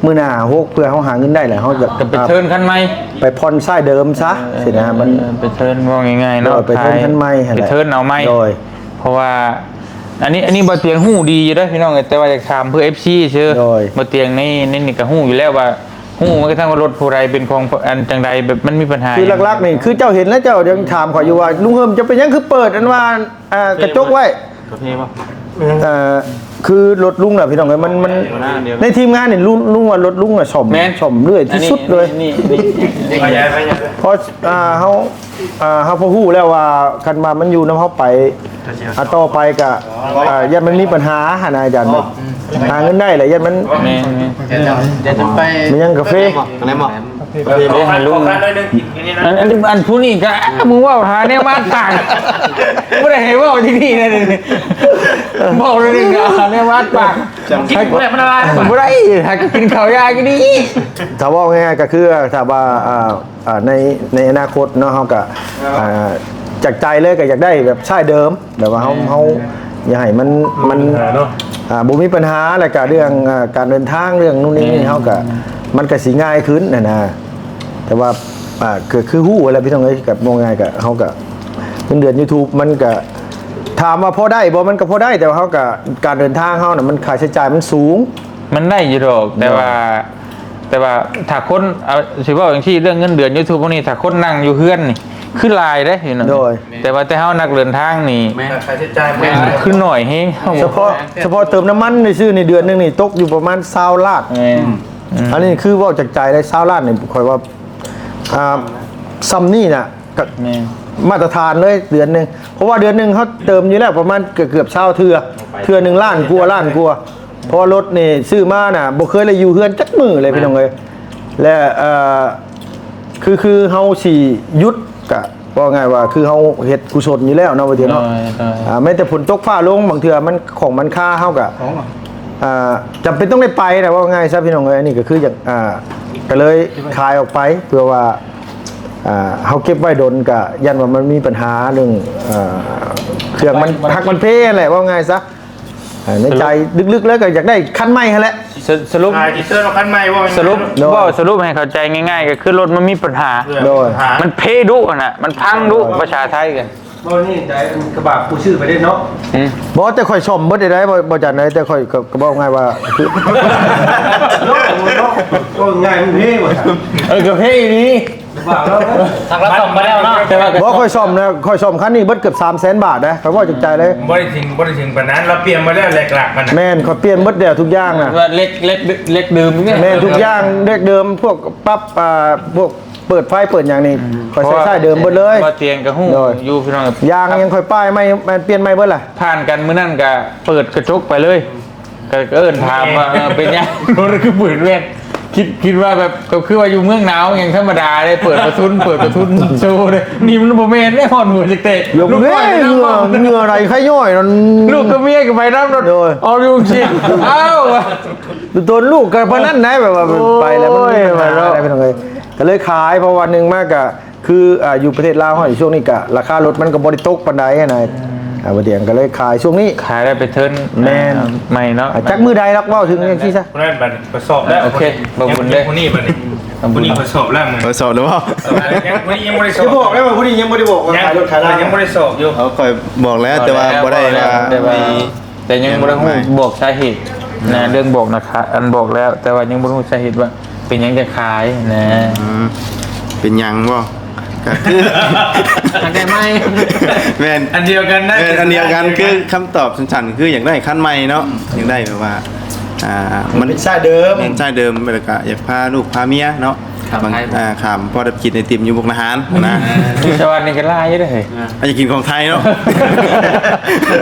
ມື້ໜ້າຫົກ ເພື່ອເຮົາຫາເງິນໄດ້ແຫຼະ ເຮົາຈະ ກໍໄປເທີນຄັນໃໝ່ ໄປຜ່ອນສາຍເດີມຊະ ເອີ ຊີ້ນະ ມັນ ເອີ ໄປເທີນ ເວົ້າງ່າຍໆເນາະ ໂດຍ ໄປເທີນຄັນໃໝ່ຫັ້ນແຫຼະ ໄປເທີນເອົາໃໝ່ ໂດຍ ເພາະວ່າ ອັນນີ້ ອັນນີ້ບໍ່ຕຽງຮູ້ດີຢູ່ເດ້ພີ່ນ້ອງ ແຕ່ວ່າຢາກຖາມເພື່ອເອັຟຊີຊື່ ໂດຍ ບໍ່ຕຽງໃນ ໃນນີ້ກໍຮູ້ຢູ່ແລ້ວວ່າ ຮູ້ແມ້ກະທັ່ງວ່າລົດຜູ້ໃດເປັນຂອງອັນຈັ່ງໃດ ແບບມັນມີປັນຫາ ຄືຫຼັກໆນີ້ ຄືເຈົ້າເຫັນແລ້ວເຈົ້າຍັງຖາມຂ້ອຍຢູ່ວ່າ ລຸງເຮີມ ເຈົ້າເປັນຫຍັງຄືເປີດອັນວ່າ ອ່າ ກະຈົກໄວ້ ກາເຟບໍ່? ເອີ ຄືລົດລຸງນະພີ່ນ້ອງເອີຍ ມັນ ມັນ ໃນທີມງານນີ້ ລຸງ ລຸງວ່າລົດລຸງນະສ້ອມ ແມ່ນ ສ້ອມເລື້ອຍທີ່ສຸດເລີຍ ນີ້ ນີ້ ນີ້ ເພາະ ອ່າ ເຮົາ ອ່າ ເຮົາພໍຮູ້ແລ້ວວ່າ ຄັນວ່າມັນຢູ່ນຳເຮົາໄປ ອ່າ ຕໍ່ໄປກະ ອ່າ ຢ້ານມັນມີປັນຫາຫັ້ນນະອາຈານ ແບບຫາເງິນໄດ້ແຫຼະ ຢ້ານມັນ ແມ່ນໆ ແຕ່ຈະໄປ ມີຫຍັງກາເຟ ອັນໃດບໍ່? ເອີ ເອົາໃຫ້ລຸງ ອັນ ອັນ ອັນຜູ້ນີ້ກະ ມຶງເວົ້າຫາແນວມາດປາກ ບໍ່ໄດ້ໃຫ້ເວົ້າທີ່ນີ້ນະ ເວົ້າເລື່ອງນີ້ກະຫາແນວມາດປາກ ກິນບໍ່ໄດ້ ມັນລະລາຍ ບໍ່ໄດ້ ຫາກິນເຂົ້າຢາກຢູ່ນີ້ ຖ້າເວົ້າງ່າຍໆ ກະຄື ຖ້າວ່າ ອ່າ ອ່າ ໃນ ໃນອະນາຄົດເນາະ ເຮົາກະ ອ່າ ຈາກໃຈເລີຍກະຢາກໄດ້ແບບສາຍເດີມ ແບບວ່າເຮົາ ເຮົາຢາກໃຫ້ມັນ ມັນ ອ່າ ບໍ່ມີປັນຫາ ແລ້ວກະເລື່ອງ ອ່າ ການເດີນທາງ ເລື່ອງນູ້ນນີ້ນີ້ ເຮົາກະ ມັນກະຊິງ່າຍຂຶ້ນຫັ້ນນະ ແຕ່ວ່າ ອ່າ ກະຄືຮູ້ຫັ້ນແຫຼະພີ່ນ້ອງເອີຍ ກະເວົ້າງ່າຍກະ ເຮົາກະ ເງິນເດືອນຢູທູບມັນກະ ຖາມວ່າພໍໄດ້ບໍ່? ມັນກະພໍໄດ້ ແຕ່ວ່າເຮົາກະ ການເດີນທາງເຮົານະ ມັນຄ່າໃຊ້ຈ່າຍມັນສູງ ມັນໄດ້ຢູ່ດອກ ແຕ່ວ່າ ແຕ່ວ່າຖ້າຄົນ ເອົາ ຊິເວົ້າຈັ່ງຊີ້ ເລື່ອງເງິນເດືອນຢູທູບພວກນີ້ ຖ້າຄົນນັ່ງຢູ່ເຮືອນນີ້ ຄືຫຼາຍເດ້ພີ່ນ້ອງ ໂດຍ ແຕ່ວ່າແຕ່ເຮົານັກເດີນທາງນີ້ ແມ່ນ ຄ່າໃຊ້ຈ່າຍ ແມ່ນ ຄືໜ້ອຍແຮງ ສະເພາະ ສະເພາະເຕີມນ້ຳມັນຊື່ໆນີ້ ເດືອນໜຶ່ງນີ້ຕົກຢູ່ປະມານຊາວລ້ານ ແມ່ນ ອືມ ອັນນີ້ຄືເວົ້າຈາກໃຈເລີຍ ຊາວລ້ານນີ້ ຂ້ອຍວ່າ ອ່າ ຊ່ຳນີ້ນະ ກະ ແມ່ນ ມາດຕະຖານເລີຍເດືອນໜຶ່ງ ເພາະວ່າເດືອນໜຶ່ງເຮົາເຕີມຢູ່ແລ້ວປະມານເກືອບ ເກືອບຊາວເທື່ອ ເທື່ອໜຶ່ງລ້ານກວ່າ ລ້ານກວ່າ ເພາະວ່າລົດນີ້ຊື້ມານະ ບໍ່ເຄີຍໄດ້ຢູ່ເຮືອນຈັກມື້ເລີຍ ແມ່ນ ພີ່ນ້ອງເອີຍ ແລະ ເອີ ຄື ຄືເຮົາຊິຢຸດ ກະເວົ້າງ່າຍວ່າ ຄືເຮົາເຮັດກຸສົນຢູ່ແລ້ວເນາະ ວ່າເຖິງເນາະ ໂດຍ ໂດຍ ອ່າ ແມ້ແຕ່ຝົນຕົກຟ້າລົງ ບາງເທື່ອມັນ ຂອງມັນຄາ ເຮົາກະ ອ່າ ຈຳເປັນຕ້ອງໄດ້ໄປນະ ເວົ້າງ່າຍຊະ ພີ່ນ້ອງເອີຍ ອັນນີ້ກະຄືຢາກ ອ່າ ກະເລີຍຂາຍອອກໄປ ເພື່ອວ່າ ອ່າ ເຮົາເກັບໄວ້ດົນກະຢ້ານວ່າມັນມີປັນຫາເລື່ອງ ເອີ ເຄື່ອງມັນຫັກມັນເພຫັ້ນແຫຼະ ເວົ້າງ່າຍຊະ ໃນໃຈລຶກໆແລ້ວກໍຢາກໄດ້ຄັນໃໝ່ຫັ້ນແຫຼະ ສະ ສະຫຼຸບ ອ່າ ຊິເຊີນເອົາຄັນໃໝ່ບໍ່ ສະຫຼຸບ ໂດຍ ເວົ້າສະຫຼຸບໃຫ້ເຂົ້າໃຈງ່າຍໆ ກໍຄືລົດມັນມີປັນຫາ ໂດຍ ມັນເພດຸຫັ້ນນະ ມັນພັງດຸ ໂດຍ ພາສາໄທກໍ ບໍ່ ນີ້ໃດ ອັນກະບະກູຊື້ໄປເດ້ເນາະ ອືມ ບໍ່ ແຕ່ຂ້ອຍສ້ອມເບິດໄດ້ ບໍ່ ບໍ່ຈັນໄດ ແຕ່ຂ້ອຍກໍ ກໍເວົ້າງ່າຍວ່າ ເນາະ ເນາະ ເວົ້າງ່າຍມັນເພວ່າ ເອີ ກໍເພອີ່ຫຼີ ທາງລາວສ້ອມມາແລ້ວເນາະ ແຕ່ວ່າ ບໍ່ ຂ້ອຍສ້ອມນະ ຂ້ອຍສ້ອມຄັນນີ້ເບິດເກືອບສາມແສນບາດນະ ຂ້ອຍເວົ້າຈາກໃຈເລີຍ ບໍ່ໄດ້ເຖິງ ບໍ່ໄດ້ເຖິງປານນັ້ນ ລາວປ່ຽນມາແລ້ວ ແຫຼກຫຼັກມັນນະ ແມ່ນ ຂ້ອຍປ່ຽນເບິດແລ້ວທຸກຢ່າງນະ ວ່າເຫຼັກ ເຫຼັກ ເຫຼັກເດີມນີ້ ແມ່ນ ທຸກຢ່າງເຫຼັກເດີມ ພວກປັບ ອ່າ ພວກ ເປີດໄຟເປີດຫຍັງນີ້ ອືມ ຂ້ອຍໃຊ້ ເພາະວ່າ ສາຍເດີມເບິດເລີຍ ບ່າວຕຽງກໍຮູ້ ໂດຍ ຢູ່ພີ່ນ້ອງ ຢາງຫຍັງຂ້ອຍປ້າຍໃໝ່ ແມ່ນປ່ຽນໃໝ່ເບິດລະ ຜ່ານກັນມື້ນັ້ນກໍເປີດກະຈົກໄປເລີຍ ກໍເອີ້ນຖາມວ່າ ເອີ ເປັນຫຍັງລົດຄືເປີດແວ່ນ ຄິດ ຄິດວ່າແບບ ກໍຄືວ່າຢູ່ເມືອງໜາວຫຍັງທຳມະດາເດ້ ເປີດປະທຸນ ເປີດປະທຸນໂຊເດ້ ນີ້ມັນບໍ່ແມ່ນເດ້ ຮອດຫົວຈັກແຕກ ເຫື່ອ ເຫື່ອໄຫຼໄຄຍ້ອຍນັ້ນ ລູກກັບເມຍກໍໄປນຳໂລດ ໂດຍ ອອກຢູ່ຊີ້ ອ້າວ ໂດນລູກກໍປານນັ້ນໄດ໋ ແບບວ່າ ໂອ້ຍ ໄປແລ້ວມັນມີບັນຫາ ໂອ້ຍ ໄດ໋ ພີ່ນ້ອງເອີຍ ກໍເລີຍຂາຍ ເພາະວ່າໜຶ່ງມາກໍ ຄື ອ່າ ຢູ່ປະເທດລາວເຮົານີ້ ຊ່ວງນີ້ກະລາຄາລົດມັນກໍບໍ່ໄດ້ຕົກປານໃດຫັ້ນນະ ອ່າ ບ່າວຕຽງກໍເລີຍຂາຍຊ່ວງນີ້ ຂາຍແລ້ວໄປເທີນ ແມ່ນ ອ່າ ໃໝ່ເນາະ ອ່າ ຈັກມື້ໃດດອກ ເວົ້າເຖິງຈັ່ງຊີ້ຊະ ຜູ້ນັ້ນບັດນີ້ ຂ້ອຍສອບແລ້ວ ໂອເຄ ເບິ່ງບຸນເດ້ ຜູ້ນີ້ບັດນີ້ ຜູ້ນີ້ຂ້ອຍສອບແລ້ວ ຂ້ອຍສອບແລ້ວບໍ່ ຍັງ ຜູ້ນີ້ຍັງບໍ່ໄດ້ສອບ ຢ່າບອກໄດ້ວ່າຜູ້ນີ້ຍັງບໍ່ໄດ້ບອກວ່າຂາຍລົດຂາຍລາ ຍັງບໍ່ໄດ້ສອບຢູ່ ເອົາ ຂ້ອຍບອກແລ້ວ ແຕ່ວ່າບໍ່ໄດ້ວ່າ ແຕ່ວ່າ ແຕ່ຍັງບໍ່ໄດ້ຮູ້ບອກສາເຫດນະ ເລື່ອງບອກນະຄະ ອັນບອກແລ້ວ ແຕ່ວ່າຍັງບໍ່ຮູ້ສາເຫດວ່າເປັນຫຍັງຈັ່ງຂາຍນະ ອືມ ເປັນຫຍັງບໍ່ ກໍຄື ຢາກໄດ້ໃໝ່ ແມ່ນ ອັນດຽວກັນນະ ແມ່ນ ອັນດຽວກັນ ຄືຄຳຕອບສັ້ນໆ ຄືຢາກໄດ້ຄັນໃໝ່ເນາະ ຢາກໄດ້ແບບວ່າ ອ່າ ມັນເປັນສາຍເດີມ ແມ່ນສາຍເດີມ ແລ້ວກໍຢາກພາລູກພາເມຍເນາະ ຂ້າມໄທ ອ່າ ຂ້າມພໍໄດ້ກິນໄອຕິມຢູ່ມຸກດາຫານນະ ຢູ່ສະຫວັນນີ້ກໍຫຼາຍຢູ່ເດ້ ອ່າ ຢາກກິນຂອງໄທເນາະ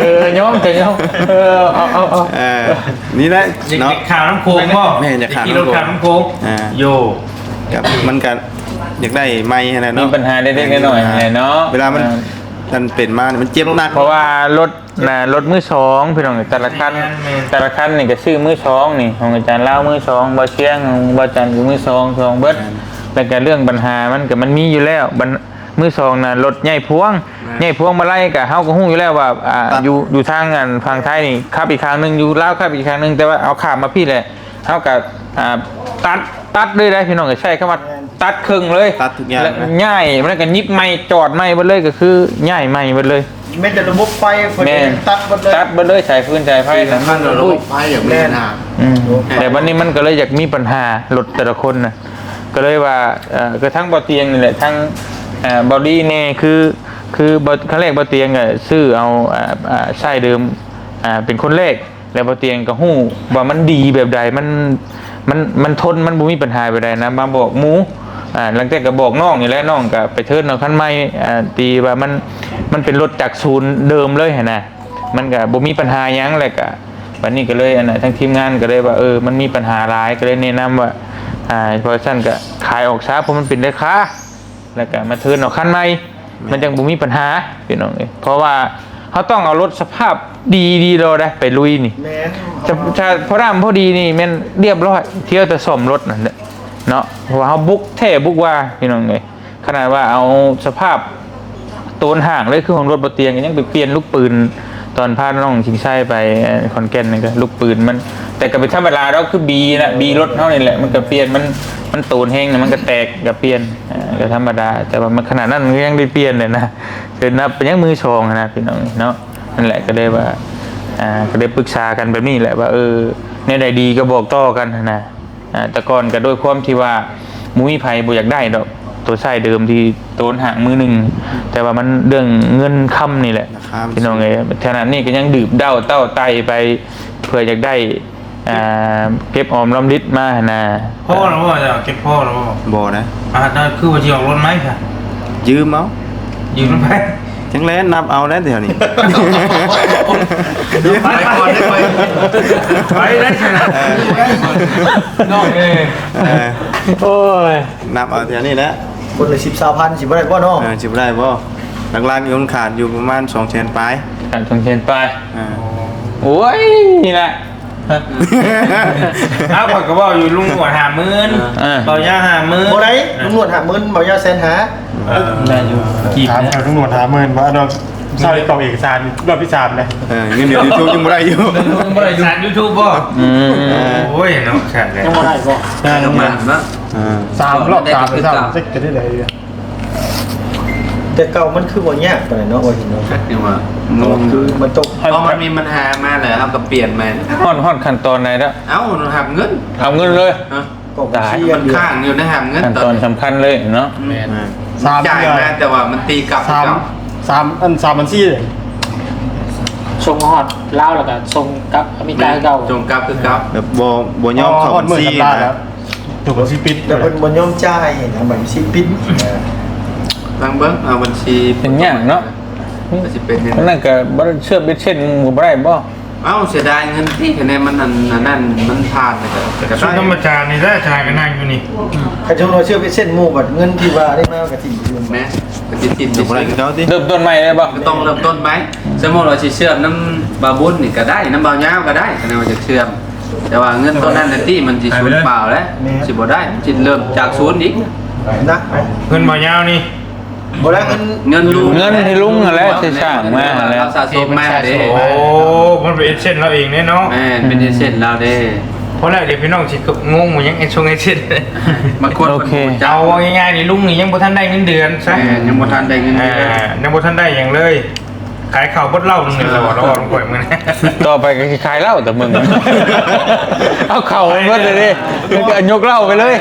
ເອີ ຍອມ ຈະຍອມ ເອີ ເອົາ ເອົາ ເອົາ ເອີ ນີ້ແຫຼະເນາະ ຢາກຂ້າມນ້ຳໂຂງບໍ່ ແມ່ນ ຢາກຂ້າມນ້ຳໂຂງ ຢາກຂີ່ລົດຂ້າມນ້ຳໂຂງ ອ່າ ໂຢ ກໍມັນກໍຢາກໄດ້ໃໝ່ຫັ້ນແຫຼະເນາະ ມີບັນຫາເລັກໆນ້ອຍໆຫັ້ນແຫຼະເນາະ ເວລາມັນ ອ່າ ມັນເປັນມານີ້ມັນເຈັບໜັກ ເພາະວ່າລົດ ນະ ລົດມືສອງ ພີ່ນ້ອງ ແຕ່ລະຄັນ ແມ່ນໆ ແຕ່ລະຄັນນີ້ກໍຊື້ມືສອງນີ້ ຂອງອາຈານລາວມືສອງ ບ່າວຊຽງ ຂອງບ່າວຈັນກໍມືສອງ ສອງເບິດ ແມ່ນ ແລ້ວກໍເລື່ອງບັນຫາມັນກໍມັນມີຢູ່ແລ້ວ ບັນ ມືສອງນະ ລົດໃຫຍ່ພວງ ແມ່ນ ໃຫຍ່ພວງມາໄລກໍເຮົາກໍຮູ້ຢູ່ແລ້ວວ່າ ອ່າ ຕັດ ຢູ່ ຢູ່ທາງອັນຝັ່ງໄທນີ້ຂັບອີກຂ້າງໜຶ່ງ ຢູ່ລາວຂັບອີກຂ້າງໜຶ່ງ ແຕ່ວ່າເອົາຂ້າມມາພີ້ແຫຼະ ເຮົາກໍ ອ່າ ຕັດ ຕັດເລີຍໄດ໋ ພີ່ນ້ອງ ໃຊ້ຄຳວ່າ ແມ່ນ ຕັດເຄິ່ງເລີຍ ຕັດທຸກຢ່າງນະ ແລະ ຍ້າຍ ແລ້ວກໍຫຍິບໃໝ່ ຈອດໃໝ່ເບິດເລີຍ ກໍຄືຍ້າຍໃໝ່ເບິດເລີຍ ແມ່ນແຕ່ລະບົບໄຟ ແມ່ນ ເພິ່ນຕັດເບິດເລີຍ ຕັດເບິດເລີຍ ສາຍຟືນສາຍໄຟນະ ມັນລະບົບໄຟຢ່າງນີ້ນະ ອືມ ແຕ່ບັດນີ້ມັນກໍເລີຍຢາກມີບັນຫາ ລົດແຕ່ລະຄົນນະ ກໍເລີຍວ່າ ເອີ ກໍທັງບ່າວຕຽງນີ້ແຫຼະ ທັງ ເອີ ບ່າວລີແດ່ ຄື ຄືບ່າວ ຄັ້ງແລກບ່າວຕຽງກໍຊື້ເອົາ ເອີ ເອີ ຊາຍເດີມ ເປັນຄົນແລກ ແລ້ວບ່າວຕຽງກໍຮູ້ວ່າມັນດີແບບໃດ ມັນ ມັນ ມັນທົນ ມັນບໍ່ມີບັນຫາແບບໃດນະ ມາບອກໝູ່ ອ່າ ຫຼັງຈາກກໍບອກນ້ອງນີ້ແຫຼະ ນ້ອງກໍໄປເທີນເອົາຄັນໃໝ່ ອ່າ ທີ່ວ່າມັນ ມັນເປັນລົດຈາກສູນເດີມເລີຍຫັ້ນນະ ມັນກໍບໍ່ມີບັນຫາຫຍັງ ແລ້ວກໍບັດນີ້ກໍເລີຍ ອັນນ່າ ທາງທີມງານກໍເລີຍວ່າ ເອີ ມັນມີບັນຫາຫຼາຍ ກໍເລີຍແນະນຳວ່າ ອ່າ ເພາະຊັ້ນກໍຂາຍອອກຊະ ເພາະມັນເປັນລາຄາ ແລ້ວກໍມາເທີນເອົາຄັນໃໝ່ ມັນຈັ່ງບໍ່ມີບັນຫາ ພີ່ນ້ອງເອີຍ ເພາະວ່າເຮົາຕ້ອງເອົາລົດສະພາບດີໆ ໂລດໄດ໋ ໄປລຸຍນີ້ ແມ່ນ ຖ້າ ຖ້າພໍດຳພໍດີນີ້ແມ່ນລຽບຮ້ອຍ ທຽວແຕ່ສ້ອມລົດນັ້ນແຫຼະເນາະ ເພາະວ່າເຮົາບຸກແທ້ບຸກວ່າ ພີ່ນ້ອງເອີຍ ຂະໜາດວ່າເອົາສະພາບໂຕນຮ່າງເລີຍ ຄືຂອງລົດບ່າວຕຽງ ກໍຍັງໄປປ່ຽນລູກປືນ ຕອນພານ້ອງສິງໄຊໄປ ເອີ ຂອນແກ່ນນັ້ນ ກໍລູກປືນມັນ ແຕ່ກໍເປັນທຳມະດາດອກ ຄືບີນະ ບີລົດເຮົານີ້ແຫຼະ ມັນກໍປ່ຽນ ມັນ ມັນໂຕນແຮງນະ ມັນກໍແຕກ ກໍປ່ຽນ ອ່າ ກໍທຳມະດາ ແຕ່ວ່າມັນຂະໜາດນັ້ນມັນກໍຍັງໄດ້ປ່ຽນເລີຍນະ ຄືນັບເປັນຫຍັງມືສອງຫັ້ນນະ ພີ່ນ້ອງເນາະ ນັ້ນແຫຼະ ກໍເລີຍວ່າ ອ່າ ກໍໄດ້ປຶກສາກັນແບບນີ້ແຫຼະວ່າ ເອີ ແນວໃດດີກໍບອກຕໍ່ກັນຫັ້ນນະ ອ່າ ແຕ່ກ່ອນກໍດ້ວຍຄວາມທີ່ວ່າບໍ່ມີໃຜບໍ່ຢາກໄດ້ດອກ ໂຕຊາຍເດີມທີ່ໂຕນຮ່າງມືໜຶ່ງ ແຕ່ວ່າມັນເລື່ອງເງິນຄຳນີ້ແຫຼະ ລາຄາມັນ ພີ່ນ້ອງເອີຍ ຂະໜາດນີ້ກໍຍັງດື່ມເຫຼົ້າເຕົ້າໄຕໄປ ເພື່ອຢາກໄດ້ ອ່າ ເກັບອອມລອມລິບມາຫັ້ນນະ ພໍແລ້ວບໍ່ ເຈົ້າເກັບພໍແລ້ວບໍ່? ບໍ່ນະ ອ່າ ນັ້ນຄືວ່າຊິອອກລົດໃໝ່ຊະ ຢືມເອົາ ຢືມນຳໃຜ? ຈັ່ງແລະ ນັບເອົາແລ້ວແຖວນີ້ ໄປກ່ອນເດີ ໄປ ໄປໄດ້ຊະນະ ເອີ ນ້ອງເອີຍ ເອີ ໂອ້ຍ ນັບເອົາແຖວນີ້ແຫຼະ ຄົນລະສິບ ຊາວພັນ ຊິບໍ່ໄດ້ບໍ່ນ້ອງ? ເອີ ຊິບໍ່ໄດ້ບໍ່? ຫຼັກໆ ມັນຂາດຢູ່ປະມານສອງແສນປາຍ ຂາດສອງແສນປາຍ ອ່າ ໂອ້ຍ ນີ້ແຫຼະ ອ້າວ ຂ້ອຍກໍເວົ້າຢູ່ ລຸງໜວດຫ້າໝື່ນ ເອີ ເບົາຢາຫ້າໝື່ນ ບໍ່ໄດ້ ລຸງໜວດຫ້າໝື່ນ ເບົາຢາແສນຫ້າ ເອີ ໄດ້ຢູ່ ກີບ ຖາມເຈົ້າລຸງໜວດຫ້າໝື່ນບໍ່? ອັນນັ້ນ ເຈົ້າໄດ້ກອກເອກະສານຮອບທີສາມເດ້ ເອີ ເງິນເດືອນຢູທູບຍັງບໍ່ໄດ້ຢູ່ ຍັງບໍ່ໄດ້ຢູ່ ເອກະສານຢູທູບບໍ່? ອືມ ເອີ ໂອ້ຍເນາະ ແຊບເລີຍ ຍັງບໍ່ໄດ້ບໍ່? ຍັງ ຍັງບໍ່ໄດ້ ເອີ ສາມຮອບ ສາມ ສາມ ຈັກຈະໄດ້ໃດ ແຕ່ເກົ່າມັນຄືບໍ່ຍາກປານໃດເນາະ ວ່າເຫັນເນາະ ຈັກຈັ່ງວ່າ ຄືມັນຕົກ ເພາະມັນມີບັນຫາມາແລ້ວ ເຮົາກໍປ່ຽນໃໝ່ ຮອດ ຮອດຂັ້ນຕອນໃດແລ້ວ? ເອົ້າ ຮັບເງິນ ຮັບເງິນເລີຍ ຮະ ຕາຍ ມັນຄ້າງຢູ່ໃນຮັບເງິນ ຂັ້ນຕອນສຳຄັນເລີຍເນາະ ແມ່ນ ສາມ ຈ່າຍມາ ແຕ່ວ່າມັນຕີກັບ ສາມ ສາມ ອັນ ສາມພັນສີ່ ສົ່ງຮອດລາວ ແລ້ວກໍສົ່ງກັບອາເມລິກາຄືເກົ່າ ສົ່ງກັບຄືເກົ່າ ແບບບໍ່ ບໍ່ຍອມເຂົ້າບັນຊີນະ ຮອດມື້ທຳລາຍແລ້ວ ຖືວ່າຊິປິດ ແຕ່ເພິ່ນບໍ່ຍອມຈ່າຍນະ ບັດຊິປິດ. ຟັງເບິ່ງ ເອົາບັນຊີ ເປັນຫຍັງເນາະ? ມັນຊິເປັນຫຍັງ? ອັນນັ້ນກໍບໍ່ໄດ້ເຊື່ອມເອັດເຊັນໝູ່ບໍ່ໄດ້ບໍ່? ເອົ້າ ເສຍດາຍເງິນຕິ ຄະແນນມັນອັນ ອັນນັ້ນມັນຜ່ານ ກໍ ກໍ ຊຸດ ໄດ້ ທຳມະຈານນີ້ແຫຼະ ຈາຍກໍນັ່ງຢູ່ນີ້. ຄັນສົມມຸດວ່າເຊື່ອມເອັດເຊັນໝູ່ ບັດເງິນທີ່ວ່າໄດ້ມາກໍຖິ້ມຢູ່. ແມ່ນ ກໍຊິຖິ້ມ ເລີ່ມຕົ້ນໃໝ່ເລີຍບໍ່? ກໍຕ້ອງເລີ່ມຕົ້ນໃໝ່. ສົມມຸດວ່າຊິເຊື່ອມນຳບ່າວບຸນນີ້ກໍໄດ້ ນຳບ່າວຍາວກໍໄດ້ ຄະແນນວ່າຈະເຊື່ອມ ແຕ່ວ່າເງິນຕົວນັ້ນນະຕິ ມັນຊິສູນເປົ່າແຫຼະ ແມ່ນ ຊິບໍ່ໄດ້ ມັນຊິເລີ່ມຈາກສູນອີກນະ. ເງິນບ່າວຍາວນີ້ ບໍ່ໄດ້ ເງິນ ເງິນລຸງ ເງິນທີ່ລຸງຫັ້ນແຫຼະ ທີ່ສ້າງມາຫັ້ນແຫຼະ ເຮົາສະສົມມາເດ້. ໂອ້ ມັນເປັນເອັດເຊັນລາວເອງເດ້ເນາະ. ແມ່ນ ເປັນເອັດເຊັນລາວເດ້. ພໍແລ້ວ ດຽວພີ່ນ້ອງຊິງົງວ່າຫຍັງ ເອັດຊົງເອັດເຊັນ ບາງຄົນ ໂອເຄ ເພິ່ນບໍ່ຮູ້ຈັກ. ເອົາວ່າງ່າຍໆນີ້ ລຸງນີ້ຍັງບໍ່ທັນໄດ້ເງິນເດືອນຊະ. ແມ່ນ ຍັງບໍ່ທັນໄດ້ເງິນເດືອນ ອ່າ ຍັງບໍ່ທັນໄດ້ຫຍັງເລີຍ. ຂາຍເຂົ້າເບິດເຫຼົ້າໜຶ່ງແລ້ວ ລະວ່າລະວ່າຂອງຂ້ອຍມື້ນີ້ ຕໍ່ໄປກໍຊິຂາຍເຫຼົ້າແຕ່ມຶງ ເອົາເຂົ້າໄປເບິດເລີຍເດ້ ແລ້ວກໍຍົກເຫຼົ້າໄປເລີຍ.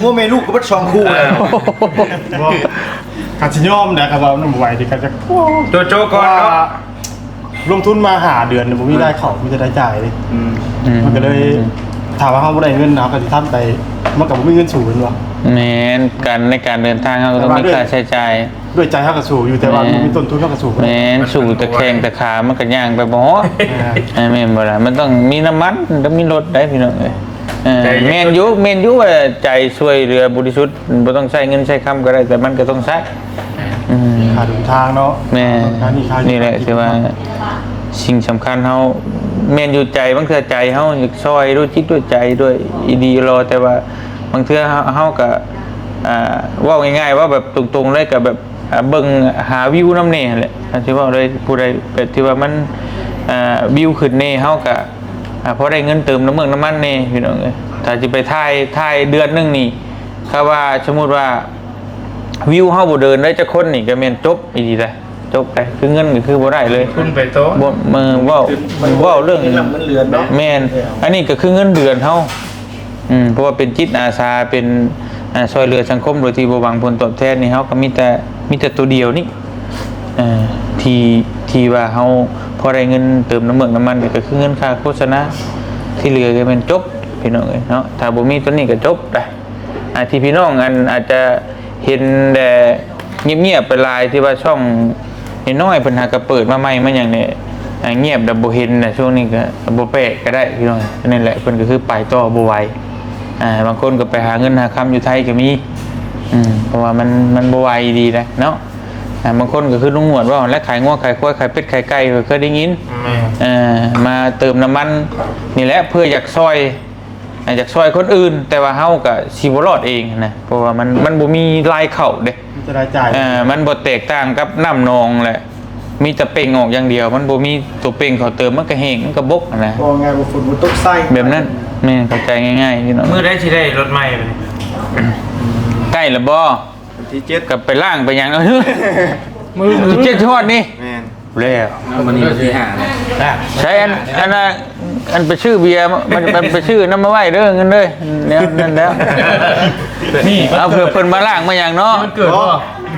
ຫົວແມ່ລູກກໍເບິດສອງຄູ່. ເອີ ບໍ່ ກະຊິຍອມແຫຼະ ຄັນວ່າມັນບໍ່ໄຫວ ທີ່ກະຈະ ໂຈະໆກ່ອນເນາະ. ລົງທຶນມາຫ້າເດືອນ ບໍ່ມີລາຍເຂົ້າ ມີແຕ່ລາຍຈ່າຍເດ້. ອືມ ອືມ ມັນກໍເລີຍ ອືມ ຖ້າວ່າເຮົາບໍ່ໄດ້ເງິນ ເຮົາກໍຊິທັນໄປ ມັນກໍບໍ່ມີເງິນສູ້ແມ່ນບໍ່? ແມ່ນ ການ ໃນການເດີນທາງ ເຮົາກໍຕ້ອງມີຄ່າໃຊ້ຈ່າຍ. ດ້ວຍໃຈເຮົາກໍສູ້ຢູ່ ແຕ່ວ່າ ແມ່ນ ບໍ່ມີຕົ້ນທຶນເຮົາກໍສູ້ບໍ່ໄດ້. ແມ່ນ ສູ້ແຕ່ແຂ້ງແຕ່ຂາ ມັນກໍຍ່າງໄປບໍ່ຮອດ. ອ່າ ແມ່ນບໍ່ລະ? ມັນຕ້ອງມີນ້ຳມັນ ຕ້ອງມີລົດໄດ໋ພີ່ນ້ອງເອີຍ. ເອີ ແມ່ນຢູ່ ແມ່ນຢູ່ວ່າໃຈຊ່ວຍເຫຼືອບໍລິສຸດ ບໍ່ຕ້ອງໃຊ້ເງິນໃຊ້ຄຳກໍໄດ້ ແຕ່ມັນກໍຕ້ອງໃຊ້. ອືມ ຄ່າເດີນທາງເນາະ. ແມ່ນ ຄ່ານີ້ ຄ່າ ນີ້ແຫຼະ ຖືວ່າສິ່ງສຳຄັນ ເຮົາແມ່ນຢູ່ໃຈ ບາງເທື່ອໃຈເຮົາຢາກຊ່ອຍດ້ວຍຈິດດ້ວຍໃຈ ດ້ວຍອີ່ດີອີ່ຫຼໍ ແຕ່ວ່າບາງເທື່ອເຮົາ ເຮົາກໍ ອ່າ ເວົ້າງ່າຍໆ ເວົ້າແບບຕົງໆເລີຍ ກໍແບບ ອ່າ ເບິ່ງຫາວິວນຳແດ່ຫັ້ນແຫຼະ. ຄັນຊິເວົ້າໂດຍຜູ້ໃດແບບທີ່ວ່າມັນ ອ່າ ວິວຂຶ້ນແດ່ ເຮົາກະ ອ່າ ພໍໄດ້ເງິນເຕີມນ້ຳເມືອກນ້ຳມັນແດ່ພີ່ນ້ອງເອີຍ. ຖ້າຊິໄປຖ່າຍ ຖ່າຍເດືອນໜຶ່ງນີ້ ຖ້າວ່າສົມມຸດວ່າວິວເຮົາບໍ່ເດີນໄດ້ຈັກຄົນນີ້ ກະແມ່ນຈົບອີ່ຫຼີໄດ໋ ຈົບໄດ໋ ຄືເງິນກະຄືບໍ່ໄດ້ເລີຍ ທຶນໄປຕໍ່. ບໍ່ ເອີ ເວົ້າ ເວົ້າເລື່ອງ ເງິນເດືອນເນາະ. ແມ່ນ ເອີ ອັນນີ້ກະຄືເງິນເດືອນເຮົາ. ອືມ ເພາະວ່າເປັນຈິດອາສາ ເປັນ ອ່າ ຊ່ວຍເຫຼືອສັງຄົມໂດຍທີ່ບໍ່ຫວັງຜົນຕອບແທນນີ້ ເຮົາກໍມີແຕ່ ມີແຕ່ໂຕດຽວນີ້ ເອີ ທີ່ ທີ່ວ່າເຮົາພໍໄດ້ເງິນເຕີມນ້ຳເມືອກນ້ຳມັນ ກໍຄືເງິນຄ່າໂຄສະນາ ທີ່ເຫຼືອກໍແມ່ນຈົບ ພີ່ນ້ອງເອີຍເນາະ. ຖ້າບໍ່ມີໂຕນີ້ກໍຈົບໄດ໋. ອ່າ ທີ່ພີ່ນ້ອງ ອັນ ອາດຈະເຫັນແຕ່ ງຽບໆໄປຫຼາຍ ທີ່ວ່າຊ່ອງນ້ອຍໆ ເພິ່ນຫາກະເປີດມາໃໝ່ມາຫຍັງນີ້ ອ່າ ງຽບແລ້ວບໍ່ເຫັນນະ ຊ່ວງນີ້ກະບໍ່ແປກກະໄດ້ພີ່ນ້ອງ. ນັ້ນແຫຼະ ເພິ່ນກະຄືໄປຕໍ່ບໍ່ໄຫວ. ອ່າ ບາງຄົນກະໄປຫາເງິນຫາຄຳຢູ່ໄທກະມີ ອືມ ເພາະວ່າມັນ ມັນບໍ່ໄຫວດີນະເນາະ. ອ່າ ບາງຄົນກະຄືລຸງໜວດເວົ້າຫັ້ນແຫຼະ ຂາຍງົວຂາຍຄວາຍ ຂາຍເປັດຂາຍໄກ່ ເຄີຍໄດ້ຍິນ. ແມ່ນ ເອີ ມາເຕີມນ້ຳມັນນີ້ແຫຼະ ເພື່ອຢາກຊ່ອຍ ອ່າ ຢາກຊ່ວຍຄົນອື່ນ ແຕ່ວ່າເຮົາກະຊິບໍ່ລອດເອງຫັ້ນນະ ເພາະວ່າມັນ ມັນບໍ່ມີລາຍເຂົ້າເດ້ ມີແຕ່ລາຍຈ່າຍ. ເອີ ມັນບໍ່ແຕກຕ່າງກັບນ້ຳໜອງແຫຼະ ມີແຕ່ເປັ່ງອອກຢ່າງດຽວ ມັນບໍ່ມີໂຕເປັ່ງເຂົ້າເຕີມ ມັນກະແຫ້ງ ມັນກະບົກຫັ້ນນະ. ເວົ້າງ່າຍວ່າຝົນບໍ່ຕົກໃສ່ ແບບນັ້ນ. ແມ່ນ ເຂົ້າໃຈງ່າຍໆ ພີ່ນ້ອງ. ມື້ໃດຊິໄດ້ລົດໃໝ່ບາດນີ້? ໃກ້ລະບໍ່? ວັນທີເຈັດ ກະໄປລ້າງໄປຫຍັງ ມື້ ມື້ທີເຈັດຮອດນີ້. ແມ່ນ ແລ້ວ ເອົາ ມື້ນີ້ວັນທີຫ້າແລ້ວ. ໃຊ້ອັນ ອັນນ່າ ອັນໄປຊື້ເບຍ ມັນໄປຊື້ນຳມາໄວ້ເດີ ເງິນເດີ ແນວນັ້ນແລ້ວ. ນີ້ ເອົາ ເພື່ອເພິ່ນມາລ້າງມາຫຍັງເນາະ ວັນເກີດບໍ່?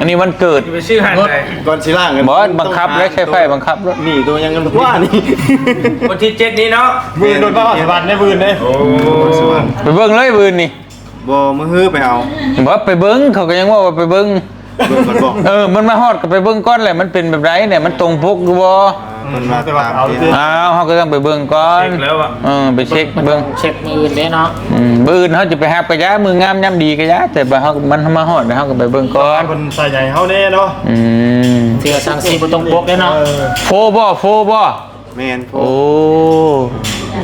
ອັນນີ້ວັນເກີດ ໄປຊື້ຫັ້ນໄດ໋ ກ່ອນຊິລ້າງກັນ ບໍ່ ບັງຄັບແລ້ວ ໃຊ້ໄຟບັງຄັບໂລດ. ນີ້ໂຕຍັງກັນບໍ່ວ່ານີ້ ວັນທີເຈັດນີ້ເນາະ. ມື້ອື່ນໂດນມາຮອດສະຫວັນເດ້ ມື້ອື່ນເດ້. ໂອ້ ໄປເບິ່ງເລີຍມື້ອື່ນນີ້. ບໍ່ ມື້ຮືໄປເອົາ. ບໍ່ ໄປເບິ່ງ ເຂົາກໍຍັງເວົ້າວ່າໄປເບິ່ງ ເບິ່ງກ່ອນບໍ່? ເອີ ມັນມາຮອດກໍໄປເບິ່ງກ່ອນແຫຼະ ມັນເປັນແບບໃດແຫຼະ ມັນຕົງປົກຢູ່ບໍ່? ເພິ່ນວ່າຕາມເກນ. ອ້າວ ເຮົາກໍຕ້ອງໄປເບິ່ງກ່ອນ. ເຊັກແລ້ວອະ? ເອີ ໄປເຊັກເບິ່ງ ເຊັກມື້ອື່ນເດ້ເນາະ. ອືມ ມື້ອື່ນເຮົາຈະໄປຮັບກະຢ່າ ມື້ງາມຍາມດີກະຢ່າ ແຕ່ວ່າເຮົາ ມັນມາຮອດແລ້ວ ເຮົາກໍໄປເບິ່ງກ່ອນ. ເພິ່ນໃສ່ໃຈເຮົາແດ່ເນາະ. ອືມ ເທື່ອສັງສີບໍ່ຕົງປົກເດ້ເນາະ. ເອີ ໂຟບໍ່ ໂຟບໍ່? ແມ່ນ ໂອ້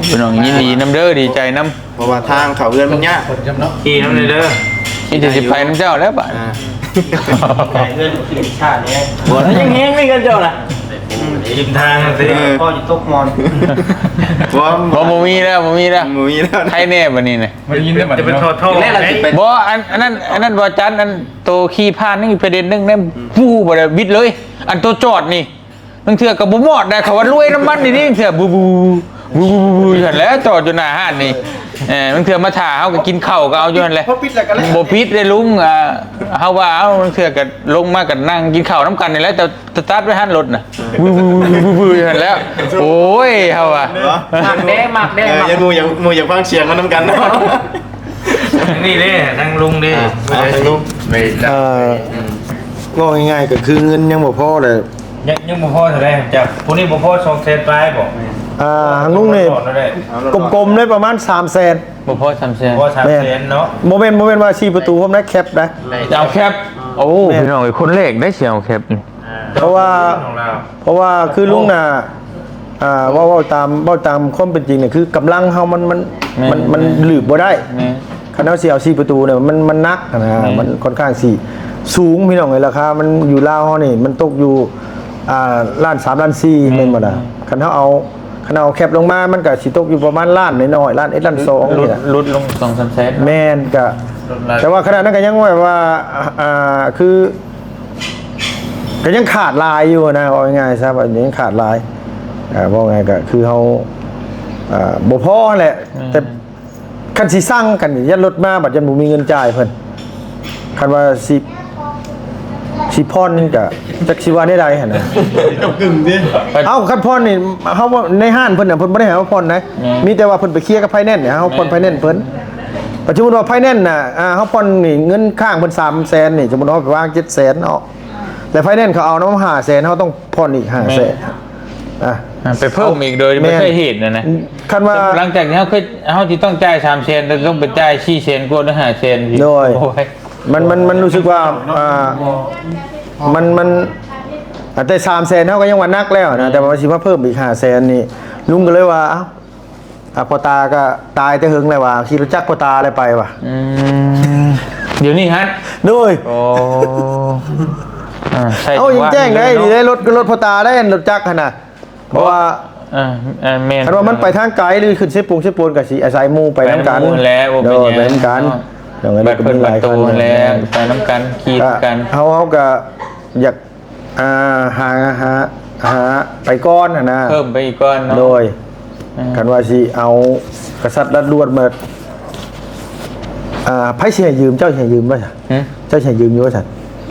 ພີ່ນ້ອງ ຍິນດີນຳເດີ ດີໃຈນຳ ເພາະວ່າທາງເຂົ້າເຮືອນມັນຍາກ. ຂີ່ນຳເດີ ມີແຕ່ຊິໄປນຳເຈົ້າແລ້ວບາດ. ອ່າ ໄປເຮືອນກິນຊາດແດ່. ບໍ່ ຍັງແຮງເລີຍກັນເຈົ້ານະ ກິນທາງຊິ. ເອີ ພໍ່ຊິຕົກໝອນ. ບໍ່ ບໍ່ ບໍ່ມີແລ້ວ ບໍ່ມີແລ້ວ ບໍ່ມີແລ້ວ. ໃຜແນ່ບາດນີ້ນະ ມັນໄດ້ຍິນແລ້ວບາດນີ້ເນາະ. ຈະໄປຖອດທໍ່. ບໍ່ ອັນ ອັນນັ້ນ ອັນນັ້ນບໍ່ຈັນ ອັນໂຕຂີ່ຜ່ານນີ້ປະເດັນໜຶ່ງນະ ອືມ ຟູ ບໍ່ໄດ້ບິດເລີຍ. ອັນໂຕຈອດນີ້ ບາງເທື່ອກໍບໍ່ມອດໄດ໋ ເຂົາວ່າລວຍນ້ຳມັນນີ້ ບາງເທື່ອ ບື ບື ບື ບື ຢູ່ຫັ້ນແຫຼະ ຈອດຢູ່ໜ້າຮ້ານນີ້. ເອີ ບາງເທື່ອມາຖ້າເຮົາກໍກິນເຂົ້າກໍເອົາຢູ່ຫັ້ນແຫຼະ ບໍ່ປິດເດ້ລຸງ. ອ່າ ເຮົາວ່າ ເອົາ ບາງເທື່ອກໍລົງມາກໍນັ່ງກິນເຂົ້ານຳກັນນີ້ແຫຼະ ແຕ່ສະຕາດໄວ້ຫັ້ນລົດນະ ບື ບື ບື ຢູ່ຫັ້ນແຫຼະ. ໂອ້ຍ ເຮົາວ່າ ມັກເດ້ ມັກເດ້ ເອີ ຢາກ ໝູ່ຢາກ ໝູ່ຢາກຟັງສຽງມັນນຳກັນເນາະ. ທາງນີ້ເດ້ ທາງລຸງເດ້ ອ່າ ທາງລຸງ ໄປ ເອີ ເວົ້າງ່າຍໆ ກໍຄືເງິນຍັງບໍ່ພໍເລີຍ ຍັງ ຍັງບໍ່ພໍເທົ່າໃດ ຈາກຜູ້ນີ້ບໍ່ພໍສອງແສນປາຍບໍ? ອ່າ ທາງລຸງນີ້ ເອົາລົດ ກົມໆ ເລີຍປະມານສາມແສນ ບໍ່ພໍສາມແສນ ບໍ່ພໍສາມແສນເນາະ ບໍ່ແມ່ນ ບໍ່ແມ່ນວ່າສີ່ປະຕູພ້ອມນະ ແຄັບນະ ຈະເອົາແຄັບ ໂອ້ ແມ່ນ ພີ່ນ້ອງເອີຍ ຄົນແລກໄດ້ຊິເອົາແຄັບ ອ່າ ເພາະວ່າ ຂອງລາວ ເພາະວ່າຄືລຸງນະ ອ່າ ເວົ້າ ເວົ້າຕາມ ເວົ້າຕາມຄວາມເປັນຈິງນີ້ ຄືກຳລັງເຮົາມັນ ມັນ ແມ່ນ ມັນ ມັນ ແມ່ນ ຫຼືບບໍ່ໄດ້ ແມ່ນ ຄັນເຮົາຊິເອົາສີ່ປະຕູນີ້ ມັນ ມັນໜັກຫັ້ນນະ ແມ່ນ ມັນຄ່ອນຂ້າງຊິສູງ ພີ່ນ້ອງເອີຍ ລາຄາມັນຢູ່ລາວເຮົານີ້ ມັນຕົກຢູ່ ອ່າ ລ້ານສາມ ລ້ານສີ່ ແມ່ນ ແມ່ນບໍ່ລະ ແມ່ນ ຄັນເຮົາເອົາ ຄັນເອົາແຄັບລົງມາ ມັນກໍຊິຕົກຢູ່ປະມານລ້ານນ້ອຍໆ ລ້ານເອັດ ລ້ານສອງ ຫຼຸດ ນີ້ລະ ຫຼຸດລົງສອງສາມແສນ ແມ່ນ ກໍ ຫຼຸດຫຼາຍ ແຕ່ວ່າຂະໜາດນັ້ນກໍຍັງວ່າ ວ່າ ອ່າ ຄື ກໍຍັງຂາດຫຼາຍຢູ່ນະ ເວົ້າງ່າຍໆຊະ ວ່າຍັງຂາດຫຼາຍ ເອີ ເວົ້າງ່າຍກໍຄືເຮົາ ເອີ ບໍ່ພໍຫັ້ນແຫຼະ ແມ່ນ ແຕ່ຄັນຊິສັ່ງກັນນີ້ ຢ້ານລົດມາບັດຢ້ານບໍ່ມີເງິນຈ່າຍເພິ່ນ ຄັນວ່າຊິ ຊິຜ່ອນກໍຈັກຊິວ່າແນວໃດຫັ້ນນະ ຕ້ອງກຶ່ງຕິ ເອົ້າ ຄັນຜ່ອນນີ້ ເຮົາວ່າໃນຮ້ານເພິ່ນນະ ເພິ່ນບໍ່ໄດ້ໃຫ້ເຮົາຜ່ອນໃດ ແມ່ນ ມີແຕ່ວ່າເພິ່ນໄປເຄຍກັບໄຟແນນ ໃຫ້ເຮົາຜ່ອນ ແມ່ນ ໄຟແນນເພິ່ນ ແມ່ນ ບັດສົມມຸດວ່າໄຟແນນນະ ອ່າ ເຮົາຜ່ອນນີ້ ເງິນຄ້າງເພິ່ນສາມແສນນີ້ ສົມມຸດເຮົາໄປວາງເຈັດແສນເນາະ ແລ້ວໄຟແນນເຂົາເອົານຳເຮົາຫ້າແສນ ເຮົາຕ້ອງຜ່ອນອີກຫ້າແສນ ແມ່ນ ອ່າ ອ່າ ໄປເພີ່ມອີກໂດຍ ແມ່ນ ບໍ່ເຄີຍເຮັດນະ ຄັນວ່າ ຫຼັງຈາກທີ່ເຮົາເຄີຍ ເຮົາຊິຕ້ອງຈ່າຍສາມແສນ ແຕ່ຕ້ອງໄປຈ່າຍສີ່ແສນກວ່າ ຫຼື ຫ້າແສນ ໂດຍ ໂອ້ຍ ມັນ ມັນ ມັນຮູ້ສຶກວ່າ ອ່າ ມັນ ມັນ ອ່າ ແຕ່ສາມແສນເຮົາກໍຍັງວ່າໜັກແລ້ວນະ ແມ່ນ ແຕ່ວ່າຊິມາເພີ່ມອີກຫ້າແສນນີ້ ລຸງກໍເລີຍວ່າ ເອົ້າ ອ່າ ພໍ່ຕາກໍຕາຍແຕ່ເຫິງແລ້ວວ່າ ຂີ່ລົດຈັກພໍ່ຕາແລ້ວໄປວ່າ ອືມ ດຽວນີ້ຫັ້ນ ໂດຍ ໂອ້ ອ່າ ໃສ່ ເອົາ ຈັ່ງວ່າ ແຈ້ງໄດ້ ເນາະ ນີ້ໄດ້ລົດ ລົດພໍ່ຕາໄດ້ ລົດຈັກຫັ້ນນະ ເພາະວ່າ ເອີ ເອີ ແມ່ນ ຄັນວ່າມັນໄປທາງໄກ ຫຼື ຂຶ້ນເຊໂປງເຊໂປນ ກໍຊິອາໄສໝູ່ໄປນຳກັນ ໄປນຳໝູ່ແຫຼະ ໂດຍ ໄປນຳກັນ ເນາະ ໂດຍ ບັດເພິ່ນບັດໂຕແຫຼະ ໄປນຳກັນ ຂີ່ນຳກັນ ເຮົາ ເຮົາກໍຢາກ ອ່າ ຫາ ຫາ ຫາໄປກ່ອນຫັ້ນນະ ເພີ່ມໄປອີກກ່ອນເນາະ ໂດຍ ອ່າ ຄັນວ່າຊິເອົາກະສັດລັດລວດມາ ອ່າ ໃຜຊິໃຫ້ຢືມ ເຈົ້າຊິໃຫ້ຢືມບໍ່? ຫຶ? ເຈົ້າຊິໃຫ້ຢືມຢູ່ວ່າຊັ້ນ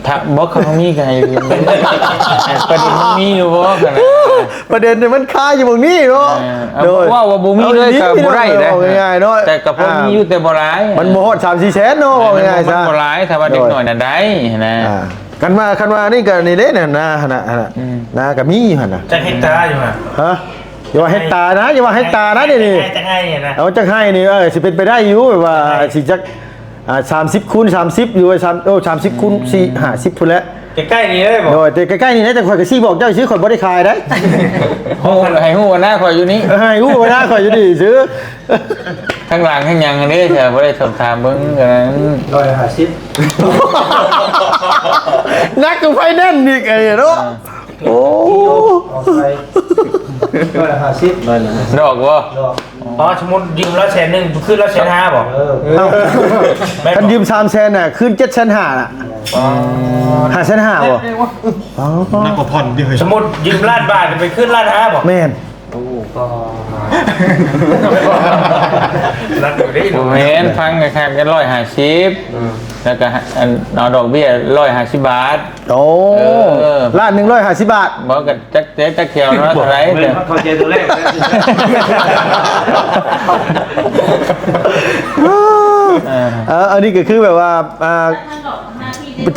ຖ້າບໍ່ ຄັນບໍ່ມີກໍໃຫ້ຢືມ ປະເດັນມັນມີຢູ່ບໍ່? ປະເດັນນີ້ມັນຄາຢູ່ໝ່ອງນີ້ເນາະ ເອີ ໂດຍ ເວົ້າວ່າບໍ່ມີເລີຍກໍບໍ່ໄດ້ເດ້ ເວົ້າງ່າຍໆເນາະ ແຕ່ກໍພໍມີຢູ່ ອ່າ ແຕ່ບໍ່ຫຼາຍ ມັນບໍ່ຮອດສາມສີ່ແສນເນາະ ເອີ ເວົ້າງ່າຍໆຊະ ມັນບໍ່ຫຼາຍ ຖ້າວ່າເດັກນ້ອຍນັ້ນໄດ້ຫັ້ນນະ ອ່າ ຄັນວ່າ ຄັນວ່ານີ້ກໍນີ້ເດ້ນະ ນາຫັ້ນນະ ນາກໍມີຢູ່ຫັ້ນນະ ຈັກເຮັກຕາຢູ່ຫະ? ຮະ? ຢ່າວ່າເຮັກຕານະ ຢ່າວ່າເຮັກຕານະ ນີ້ ນີ້ ຈັກໄຮ່ນະ ເອົາຈັກໄຮ່ນີ້ ເອີ ຊິເປັນໄປໄດ້ຢູ່ ແບບວ່າ ຈັກໄຮ່ ຊິຈັກ ອ່າ ສາມສິບຄູນສາມສິບ ຫຼືວ່າ ສາມ ໂອ້ ສາມສິບຄູນສີ່ ຫ້າສິບພຸ້ນແຫຼະ ໃກ້ໆນີ້ເດ້ບໍ່? ໂດຍ ແຕ່ໃກ້ໆນີ້ນະ ແຕ່ຂ້ອຍກໍຊິບອກເຈົ້າຊື່ ຂ້ອຍບໍ່ໄດ້ຂາຍໄດ໋ ໂອ້ ໃຫ້ຮູ້ວ່ານາຂ້ອຍຢູ່ນີ້ ເອີ ໃຫ້ຮູ້ວ່ານາຂ້ອຍຢູ່ນີ້ຊື່ ທາງຫຼັງທາງຫຍັງເດ້ ບໍ່ໄດ້ສອບຖາມເບິ່ງກັນ ຮ້ອຍຫ້າສິບ ໜັກກວ່າໄຟແນນອີກ ເອີ ເນາະ ອ່າ ໂອ້ ຮ້ອຍຫ້າສິບ ດອກບໍ່? ດອກ ອໍ ສົມມຸດຢືມລາວແສນໜຶ່ງ ຄືນລາວແສນຫ້າບໍ່? ເອີ ເອົ້າ ແມ່ນບໍ່? ຄັນຢືມສາມແສນນະ ຄືນເຈັດແສນຫ້າລະ ອໍ ຫ້າແສນຫ້າບໍ່? ອໍ ໜັກກວ່າຜ່ອນຕິເຮີ້ຍ ສົມມຸດຢືມລ້ານບາດ ໄປຄືນລ້ານຫ້າບໍ່? ແມ່ນ ໂອ້ ໜັກຢູ່ເດ້ ບໍ່ແມ່ນ ຟັງຄັກໆ ກໍຮ້ອຍຫ້າສິບ ເອີ ແລ້ວກໍ ອັນ ເອົາດອກເບ້ຍຮ້ອຍຫ້າສິບບາດ ໂອ້ ເອີ ລ້ານໜຶ່ງຮ້ອຍຫ້າສິບບາດ ບໍ່ກໍຈັກເຕະຈັກແຖວເນາະ ເທົ່າໃດ ເຂົ້າໃຈຕົວແລກ ເອີ ອັນນີ້ກໍຄືແບບວ່າ ອ່າ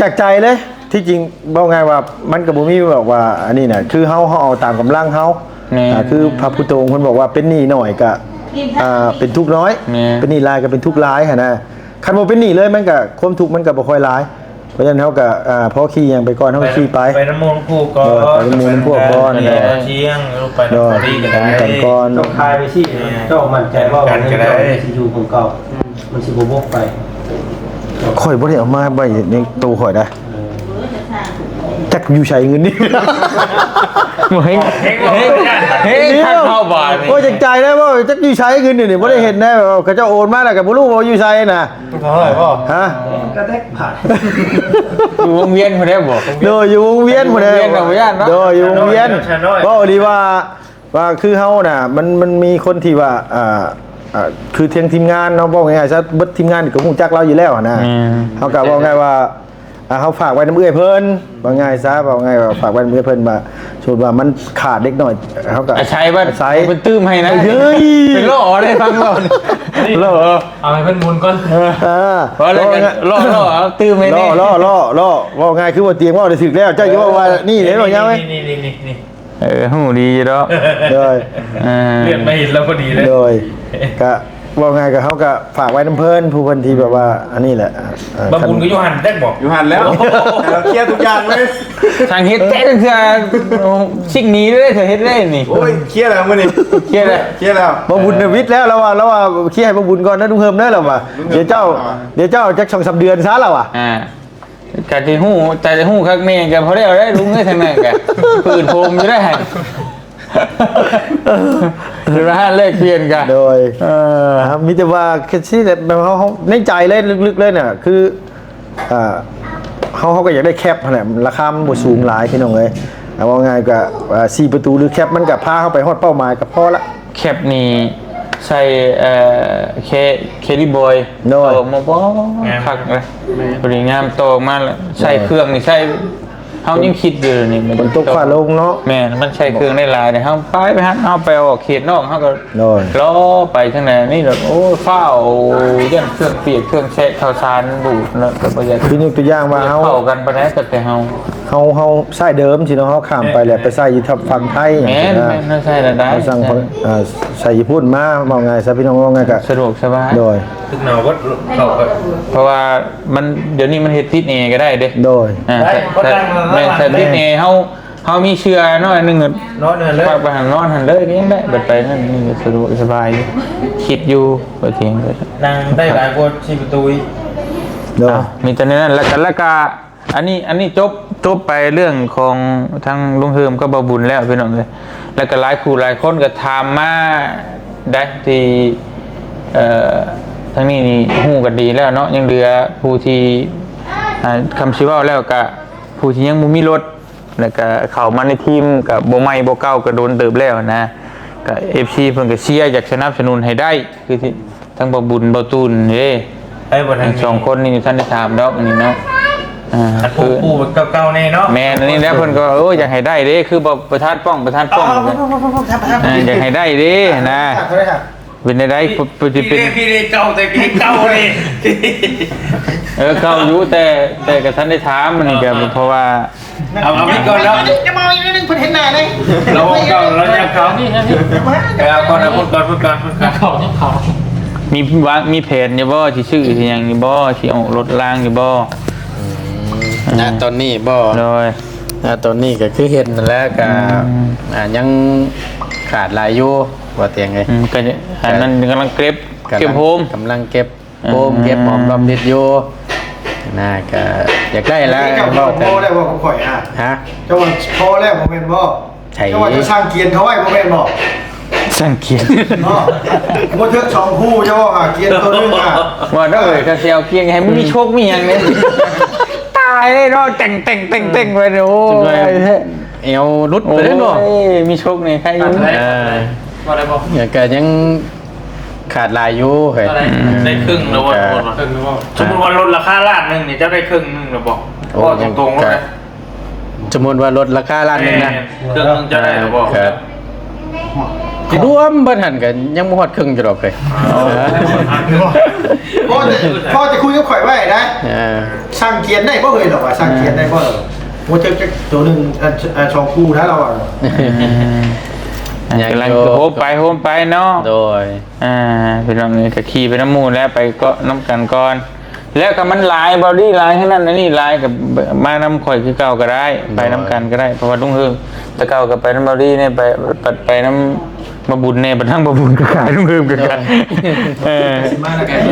ຈາກໃຈເລີຍ ທີ່ຈິງເວົ້າງ່າຍວ່າ ມັນກໍບໍ່ມີແບບວ່າ ອັນນີ້ນະ ຄືເຮົາ ເຮົາເອົາຕາມກຳລັງເຮົາ ແມ່ນ ອ່າ ຄືພະພຸດທະອົງເພິ່ນບອກວ່າ ເປັນໜີ້ໜ້ອຍກໍ ອ່າ ເປັນທຸກນ້ອຍ ແມ່ນ ເປັນໜີ້ຫຼາຍກໍເປັນທຸກຫຼາຍຫັ້ນນະ ຄັນບໍ່ເປັນໜີ້ເລີຍ ມັນກໍ ຄວາມທຸກມັນກໍບໍ່ຄ່ອຍຫຼາຍ ເພາະສະນັ້ນເຮົາກໍ ອ່າ ພໍຂີ່ຫຍັງໄປກ່ອນ ເຮົາກໍຂີ່ໄປ ໄປນຳໝູ່ນຳພວກກ່ອນ ເອີ ໄປນຳໝູ່ນຳພວກກ່ອນ ໄປນຳໝູ່ນຳພວກກ່ອນ ໄປນຳໝູ່ນຳພວກກ່ອນ ຕ້ອງຂາຍໄປຊີ້ ເຈົ້າໝັ້ນໃຈວ່າເງິນເຈົ້າຊິຢູ່ໝ່ອງເກົ່າ ມັນຊິບໍ່ບົກໄປ ຂ້ອຍບໍ່ໄດ້ເອົາມາໄວ້ໃນໂຕຂ້ອຍໄດ໋ ເອີ ຈັກຢູ່ໃສເງິນນີ້ ເຮັງ ເຮັງ ເຮັງ ຄັກເຂົ້າບາດນີ້ ໂອ້ຍ ຈັກຈ່າຍໄດ້ບໍ່ ຈັກຢູ່ໃສເງິນນີ້ ບໍ່ໄດ້ເຫັນໄດ໋ ເຂົາເຈົ້າໂອນມາແລ້ວກໍບໍ່ຮູ້ວ່າຢູ່ໃສນະ ເທົ່າໃດບໍ່? ຮະ? ກະແດກບາດ ຢູ່ວົງວຽນພຸ້ນແຫຼະບໍ່? ໂດຍ ຢູ່ວົງວຽນພຸ້ນແຫຼະ ຢູ່ວົງວຽນກໍບໍ່ຢ້ານເນາະ ໂດຍ ຢູ່ວົງວຽນ ເວົ້າອີ່ຫຼີວ່າ ວ່າຄືເຮົານະ ມັນ ມັນມີຄົນທີ່ວ່າ ອ່າ ອ່າ ຄືທຽງທີມງານເນາະ ເວົ້າງ່າຍໆຊະ ເບິດທີມງານກໍຮູ້ຈັກລາວຢູ່ແລ້ວຫັ້ນນະ ແມ່ນ ເຮົາກໍເວົ້າງ່າຍວ່າ ອ່າ ເຮົາຝາກໄວ້ນຳເອື້ອຍເພິ່ນ ເວົ້າງ່າຍຊະ ເວົ້າງ່າຍວ່າຝາກໄວ້ນຳເອື້ອຍເພິ່ນວ່າ ສົມມຸດວ່າມັນຂາດເດັກນ້ອຍ ເຮົາກໍ ອາໄສວ່າ ອາໄສ ເພິ່ນຕື່ມໃຫ້ນະ ເຮີ້ຍ ເປັນລໍ້ໄດ້ຟັງລ້ວ ລໍ້ ເອົາໃຫ້ເພິ່ນໝູນກ່ອນ ເອີ ເອີ ເວົ້າແລ້ວກໍລໍ້ໆ ເອົາຕື່ມໃຫ້ແດ່ ລໍ້ໆ ເວົ້າງ່າຍຄືບໍ່ຕຽງເວົ້າໄດ້ຖືກແລ້ວ ເຈົ້າຈະເວົ້າວ່ານີ້ເດ້ ເວົ້າຍາວໄວ້ ນີ້ໆ ເອີ ຮູ້ດີຢູ່ດອກ ໂດຍ ເອີ ເລືອດມາເຫັນແລ້ວພໍດີເລີຍ ໂດຍ ກະ ເວົ້າງ່າຍກໍເຮົາກໍຝາກໄວ້ນຳເພິ່ນ ຜູ້ເພິ່ນທີ່ແບບວ່າ ອັນນີ້ແຫຼະ ເອີ ບ່າວບຸນກໍຢູ່ຫັ້ນແທ້ບໍ່? ຢູ່ຫັ້ນແລ້ວ ເຮົາເຄຍທຸກຢ່າງເລີຍ ຊ່າງເຮັດແທ້ເທື່ອ ຊິກໜີເລີຍ ຖ້າເຮັດໄດ້ນີ້ ໂອ້ຍ ເຄຍແລ້ວມື້ນີ້ ເຄຍແລ້ວ ເຄຍແລ້ວ ບ່າວບຸນນະວິດແລ້ວ ລາວວ່າ ລາວວ່າເຄຍໃຫ້ບ່າວບຸນກ່ອນນະ ລຸງເຮີມເດີ ລາວວ່າ ລຸງເຮີມ ດຽວເຈົ້າ ລາວວ່າ ດຽວເຈົ້າຈັກສອງສາມເດືອນຊະ ລາວວ່າ ອ່າ ກະຊິຮູ້ ກະຊິຮູ້ຄັກແນ່ ກະພໍແລ້ວໄດ້ລຸງເອີຍ ທາງນັ້ນກະ ຜືນຜົມຢູ່ໄດ້ ເວລາແລກປ່ຽນກະ ໂດຍ ເອີ ມີແຕ່ວ່າຄືຊິແບບເຮົາ ເຮົາ ໃນໃຈເລີຍ ລຶກໆ ເລີຍນະ ຄື ອ່າ ເຮົາ ເຮົາກໍຢາກໄດ້ແຄັບຫັ້ນແຫຼະ ລາຄາມັນບໍ່ສູງຫຼາຍ ພີ່ນ້ອງເອີຍ ເອົາເວົ້າງ່າຍກະ ອ່າ ສີ່ປະຕູ ຫຼືແຄັບມັນກະພາເຮົາໄປຮອດເປົ້າໝາຍກະພໍລະ. ແຄັບນີ້ໃສ່ ເອີ ເຄ ເຄຣີບອຍ ໂດຍ ເອົາມາບໍ່ ງາມ ຄັກເລີຍ ແມ່ນ ພໍດີງາມ ຕໍ່ມາລະ ໂດຍ ໃສ່ເຄື່ອງນີ້ໃສ່ ເຮົາຍັງຄິດຢູ່ນີ້ ມັນຕົກຟ້າລົງເນາະ ແມ່ນ ມັນໃສ່ເຄື່ອງໄດ້ຫຼາຍເດ້ ເຮົາໄປ ໄປຫັ້ນ ເຮົາໄປອອກເຂດນອກ ເຮົາກໍ ໂດຍ ລໍໄປທາງໃດນີ້ແບບ ໂອ້ຍ ຟ້າວ ຢ້ານເຄື່ອງປຽກ ເຄື່ອງແຊະ ເຂົ້າສານບູດເນາະ ກໍບໍ່ຢາກ ຄືຍົກຕົວຢ່າງວ່າເຮົາ ເຂົ້າກັນປານໃດ ກໍແຕ່ເຮົາ ເຮົາ ເຮົາໃຊ້ເດີມຊີ້ເນາະ ເຮົາຂ້າມໄປແລ້ວໄປໃຊ້ຢູ່ທາງຝັ່ງໄທ ແມ່ນ ຈັ່ງຊີ້ນະ ແມ່ນ ເຮົາໃຊ້ແລ້ວໄດ້ ເຮົາສັ່ງ ເອີ ໃຊ້ຍີ່ປຸ່ນມາ ເວົ້າງ່າຍຊະ ພີ່ນ້ອງ ເວົ້າງ່າຍກະ ສະດວກສະບາຍ ໂດຍ ຖືກໜາວເບິດເຂົ້າໄປ ເພາະວ່າມັນ ດຽວນີ້ມັນເຮັດຕິດແອກໍໄດ້ເດ້ ໂດຍ ອ່າ ໄດ້ ແມ່ນ ໃສ່ຕິດແອ ເຮົາ ເຮົາມີເສື່ອໜ້ອຍໜຶ່ງ ນອນຫັ້ນເລີຍ ພາໄປຫັ້ນ ນອນຫັ້ນເລີຍ ກໍຍັງໄດ້ ບັດໄປນັ້ນ ນີ້ກໍສະດວກສະບາຍ ຄິດຢູ່ ໄປເຖິງ ນັ່ງໄດ້ຫຼາຍກວ່າສີ່ປະຕູອີກ ໂດຍ ເອົ້າ ມີແຕ່ແນວນັ້ນ ແລ້ວກໍ ແລ້ວກໍ ອັນນີ້ ອັນນີ້ຈົບ ຈົບໄປເລື່ອງຂອງທາງລຸງເຮີມກັບບ່າວບຸນແລ້ວ ພີ່ນ້ອງເອີຍ ແລ້ວກໍຫຼາຍຄູ່ຫຼາຍຄົນກໍຖາມມາໄດ້ທີ່ ເອີ ທາງນີ້ນີ້ຮູ້ກັນດີແລ້ວເນາະ ຍັງເຫຼືອຜູ້ທີ່ ອ່າ ຄຳຊິເວົ້າແລ້ວກໍຜູ້ທີ່ຍັງບໍ່ມີລົດ ແລ້ວກໍເຂົ້າມາໃນທີມກໍບໍ່ໃໝ່ບໍ່ເກົ່າ ກໍດົນເຕີບແລ້ວນະ ກໍເອັຟຊີເພິ່ນກໍເຊຍ ຢາກສະໜັບສະໜູນໃຫ້ໄດ້ ຄືທີ່ ທັງບ່າວບຸນ ບ່າວຕູນເດ້ ໄດ້ບໍ່ທັນ ສອງຄົນນີ້ ບໍ່ທັນໄດ້ຖາມດອກ ອັນນີ້ເນາະ ອ່າ ອັນ ຄື ຜູ້ເກົ່າໆ ນີ້ເນາະ ແມ່ນ ອັນນີ້ແຫຼະ ເພິ່ນກໍ ໂອ້ຍ ຢາກໃຫ້ໄດ້ເດ້ ຄືບໍ່ ປະທານປ້ອງ ປະທານປ້ອງ ເອີ ຢາກໃຫ້ໄດ້ເດ້ນະ ເປັນໄດ້ ເປັນ ເປັນ ເປັນ ເປັນ ເປັນເກົ່າ ແຕ່ເກົ່ານີ້ ເອີ ເກົ່າຢູ່ ແຕ່ ແຕ່ກໍທັນໄດ້ຖາມ ອັນນີ້ກໍເພາະວ່າ ເອົາ ເອົາໄວ້ກ່ອນເນາະ ຈະມາອີກໜ້ອຍໜຶ່ງ ເພິ່ນເຫັນໜ້າໄດ໋ ລະວັງເຂົ້າ ລະວັງເຂົ້າ ໄປເອົາກ່ອນນະ ພຸດກ່ອນ ພຸດກ່ອນ ພຸດກ່ອນ ເຂົ້າ ຍັງເຂົ້າ ມີວາງ ມີແຜນຢູ່ບໍ່ ຊິຊື້ຊິຫຍັງຢູ່ບໍ່ ຊິອອກລົດລາງຢູ່ບໍ່? ອືມ ນະຕອນນີ້ບໍ່? ໂດຍ ນະຕອນນີ້ກໍຄືເຫັນນັ້ນແຫຼະ ກໍ ອືມ ອ່າ ຍັງຂາດຫຼາຍຢູ່ ບໍ່ຕຽງເອີຍ ອືມ ກໍ ອັນນັ້ນກຳລັງເກັບ ກຳລັງ ເກັບໂຮມ ກຳລັງເກັບ ໂຮມ ເກັບຫອມລອມລິດຢູ່ນະ ກະຢາກໄດ້ແລ້ວ ເຈົ້າເວົ້າ ພໍແລ້ວບໍ່ກັບຂ້ອຍຮະ? ຮະ? ເຈົ້າວ່າພໍແລ້ວບໍ່ແມ່ນບໍ່? ໃຊ່ ເຈົ້າວ່າຈະສັ່ງກຽນເຂົາໄວ້ບໍ່ແມ່ນບໍ່? ສັ່ງກຽນ ເນາະ ບໍ່ເຖິງສອງຄູ່ ເຈົ້າວ່າຫາກຽນຕົວໜຶ່ງຫາ ວ່າເດີ ຄັນຊິເອົາກຽນໃຫ້ມັນມີໂຊກມີຫຍັງເດ້ ຕາຍເດ້ເນາະ ແຕ່ງໆໆໄວ້ເນາະ ໂອ້ຍ ແອວຫຼຸດໄປເດ້ເນາະ ໂອ້ຍ ມີໂຊກນີ້ໃຄຢູ່ ເອີ ວ່າໄດ້ບໍ່? ກະຍັງ ຂາດຫຼາຍຢູ່ເຮີ້ຍ ເທົ່າໃດ? ອືມ ໄດ້ເຄິ່ງແລ້ວບໍ່? ເຄິ່ງແລ້ວບໍ່? ສົມມຸດວ່າລົດລາຄາລ້ານໜຶ່ງນີ້ ເຈົ້າໄດ້ເຄິ່ງໜຶ່ງແລ້ວບໍ່? ໂອ້ ເວົ້າຕົງໆ ເລີຍ ສົມມຸດວ່າລົດລາຄາລ້ານໜຶ່ງນະ ແມ່ນ ເຄິ່ງໜຶ່ງເຈົ້າໄດ້ແລ້ວບໍ່? ເອີ ລວມເບິດຫັ້ນກໍຍັງບໍ່ຮອດເຄິ່ງຢູ່ດອກເຮີ້ຍ ພໍຈະ ພໍຈະຄຸຍກັບຂ້ອຍໄວ້ໄດ໋ ເອີ ສັ່ງກຽນໄດ້ບໍ່ເຮີ້ຍ ລາວວ່າສັ່ງກຽນໄດ້ບໍ່? ບໍ່ຈັກ ຈັກໂຕໜຶ່ງ ອັນ ອັນສອງຄູ່ນະ ລາວວ່າ ອືມ ກຳລັງໂຮມໄປ ໂຮມໄປເນາະ ໂດຍ ອ່າ ພີ່ນ້ອງເອີຍ ກໍຂີ່ໄປນຳໝູ່ແຫຼະ ໄປເກາະນຳກັນກ່ອນ ແລ້ວກໍມັນຫຼາຍ ເບົາດີຫຼາຍ ທາງນັ້ນອັນນີ້ຫຼາຍ ກໍມານຳຂ້ອຍຄືເກົ່າກໍໄດ້ ໂດຍ ໄປນຳກັນກໍໄດ້ ເພາະວ່າລຸງເຮີມແຕ່ເກົ່າກໍໄປນຳເບົາດີແດ່ ໄປ ໄປນຳບ່າວບຸນແດ່ ບັດທາງບ່າວບຸນກໍຂາຍ ລຸງເຮີມກໍຂາຍ ໂດຍ ເອີ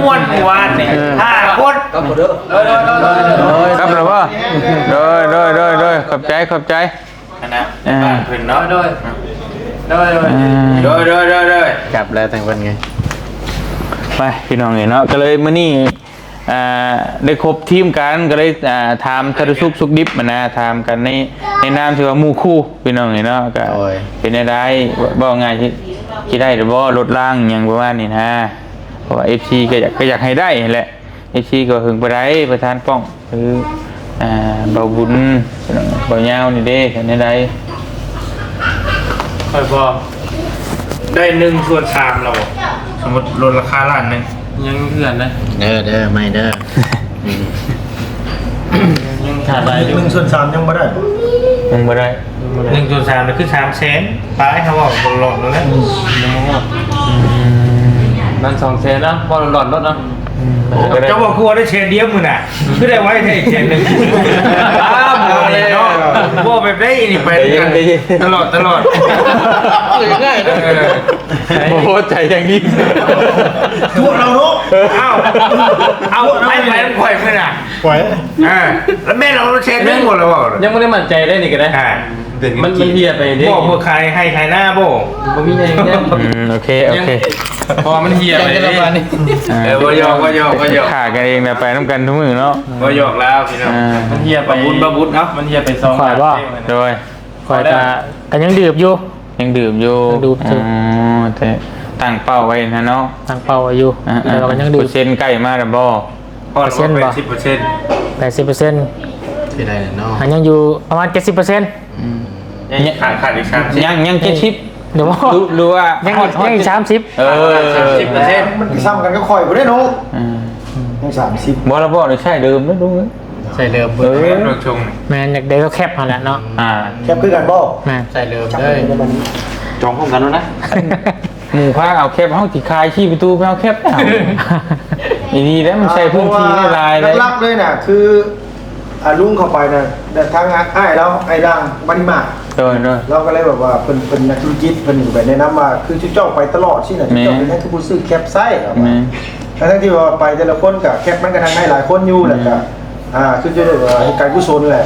ມ່ວນມື້ວານນີ້ ເອີ ຫ້າຄົນ ກັບແລ້ວບໍ່? ກັບແລ້ວບໍ່? ໂດຍ ໂດຍ ໂດຍ ໂດຍ ຂອບໃຈ ຂອບໃຈ. ຄະນະ ເອີ ບ້ານເພິ່ນເນາະ ໂດຍ ໂດຍ ໂດຍ ເອີ ໂດຍ ໂດຍ ໂດຍ ໂດຍ ກັບແລ້ວທາງເພິ່ນໄງ ໄປພີ່ນ້ອງເອີຍເນາະ ກໍເລີຍມື້ນີ້ ອ່າ ໄດ້ຄົບທີມກັນ ກໍເລີຍ ອ່າ ຖາມສາລະສຸກສຸກດິບຫັ້ນນະ ຖາມກັນໃນ ໃນນາມທີ່ວ່າໝູ່ຄູ່ພີ່ນ້ອງເອີຍເນາະ ກໍ ໂດຍ ເປັນແນວໃດ ເວົ້າງ່າຍຊິ ຊິໄດ້ຫຼືບໍ່ ລົດລາງຫຍັງປະມານນີ້ນະ ເພາະວ່າເອັຟຊີກໍຢາກ ກໍຢາກໃຫ້ໄດ້ຫັ້ນແຫຼະ. ເອັຟຊີກໍຫຶງປານໃດ ປະທານປ້ອງ ຄື ອ່າ ບ່າວບຸນ ບ່າວຍາວນີ້ເດ້ ເຮັດແນວໃດ? ຂ້ອຍບໍ່ ໄດ້ໜຶ່ງສ່ວນສາມແລ້ວບໍ່? ສົມມຸດລົດລາຄາລ້ານໜຶ່ງ ຍັງເທື່ອນເດ້ ເດີ ເດີ ໃໝ່ເດີ ອືມ ຍັງຂາດຫຼາຍຢູ່ ໜຶ່ງສ່ວນສາມຍັງບໍ່ໄດ້ ຍັງບໍ່ໄດ້ ໜຶ່ງສ່ວນສາມນີ້ຄືສາມແສນປາຍ ເຮົາເວົ້າບໍ່ຫຼອດແລ້ວນະ ອືມ ຍັງບໍ່ຮອດ ອືມ ມັນສອງແສນເນາະ ເວົ້າຫຼອດໆໂລດເນາະ ອືມ ເຈົ້າວ່າຄືວ່າໄດ້ແສນດຽວມື້ນະ ຄືໄດ້ໄວແທ້ອີກແສນໜຶ່ງ ອ້າວ ບໍ່ແນ່ເນາະ ເວົ້າແບບໃດນີ້ ໄປນຳກັນຕະຫຼອດ ຕະຫຼອດ ງ່າຍເນາະ ເອີ ບໍ່ພໍໃຈຢ່າງຍິ່ງ ພວກເຮົາເນາະ ເອົ້າ ເອົາ ໃຜໄປນຳຂ້ອຍມື້ນະ ຂ້ອຍ ອ່າ ແລ້ວແມ່ນເອົາແສນໜຶ່ງບໍ່ລະເວົ້າ ຍັງບໍ່ໄດ້ໝັ້ນໃຈໄດ໋ນີ້ກໍໄດ້ ອ່າ ມັນ ມັນເຫ່ຍໄປເດ້ ບອກເພິ່ນຂາຍໄຮ່ຂາຍນາບໍ່ ບໍ່ມີຫຍັງແລ້ວ ອືມ ໂອເຄ ໂອເຄ ເພາະວ່າມັນເຫ່ຍໄປເດ້ ເອີ ບໍ່ຢອກ ບໍ່ຢອກ ບໍ່ຢອກ ຂ້າກັນເອງນະ ໄປນຳກັນທຸກມື້ເນາະ ບໍ່ຢອກລາວພີ່ນ້ອງ ອ່າ ມັນເຫ່ຍໄປ ບໍ່ບຸນ ບໍ່ບຸນ ເອົ້າ ມັນເຫ່ຍໄປສອງ ຂ້ອຍບໍ່ ໂດຍ ຂ້ອຍກໍ ກໍຍັງດື່ມຢູ່ ຍັງດື່ມຢູ່ ຍັງດື່ມຢູ່ ອໍ ແຕ່ຕັ້ງເປົ້າໄວ້ຫັ້ນເນາະ ຕັ້ງເປົ້າໄວ້ຢູ່ ອ່າໆ ແຕ່ວ່າກໍຍັງດື່ມ ເປີເຊັນໃກ້ມາແລ້ວບໍ່? ຮອດແປດສິບເປີເຊັນ ແປດສິບເປີເຊັນ ຊິໄດ້ແລ້ວເນາະ ອ່າ ຍັງຢູ່ປະມານເຈັດສິບເປີເຊັນ ອືມ ຍັງຂາດ ຂາດອີກສາມສິບ ຍັງ ຍັງເຈັດສິບ ຫຼື ຫຼືວ່າຍັງ ຍັງອີກສາມສິບ ເອີ ສາມສິບເປີເຊັນ ມັນຊິຊ້ຳກັນກັບຂ້ອຍພຸ້ນເດ້ເນາະ ອືມ ຍັງສາມສິບ ບໍ່ລະບໍ່ ໃຊ້ເດີມເດີລຸງ ໃຊ້ເດີມເບິດ ເອີ ແມ່ນ ຢາກໄດ້ແຄບຫັ້ນແຫຼະເນາະ ອ່າ ແຄບຄືກັນບໍ່? ແມ່ນ ໃຊ້ເດີມເລີຍ ຈອງພ້ອມກັນໂລດນະ ໝູ່ພາເອົາແຄບ ເຮົາຊິຂາຍສີ່ປະຕູໄປເອົາແຄບເອົາ ອີ່ຫຼີແລ້ວ ມັນໃຊ້ພື້ນທີ່ໄດ້ຫຼາຍເດ້ ຫຼັກໆເລີຍນະ ຄື ອ່າ ລຸງເຂົ້າໄປນະ ແຕ່ທາງອ້າຍລາວ ອ້າຍດັງ ບັນມາ ໂດຍໆ ລາວກໍເລີຍແບບວ່າ ເພິ່ນ ເພິ່ນນັກທຸລະກິດ ເພິ່ນກໍໄປແນະນຳວ່າ ຄືເຈົ້າໄປຕະຫຼອດຊີ້ນະ ແມ່ນ ເຈົ້າເປັນຫຍັງຄືບໍ່ຊື້ແຄບໃຊ້ ແມ່ນ ທັງໆທີ່ວ່າໄປແຕ່ລະຄົນກໍແຄບມັນກໍນັ່ງໄດ້ຫຼາຍຄົນຢູ່ ແລ້ວກໍ ອ່າ ຄືຈະໄດ້ວ່າເຮັດການກຸສົນແຫຼະ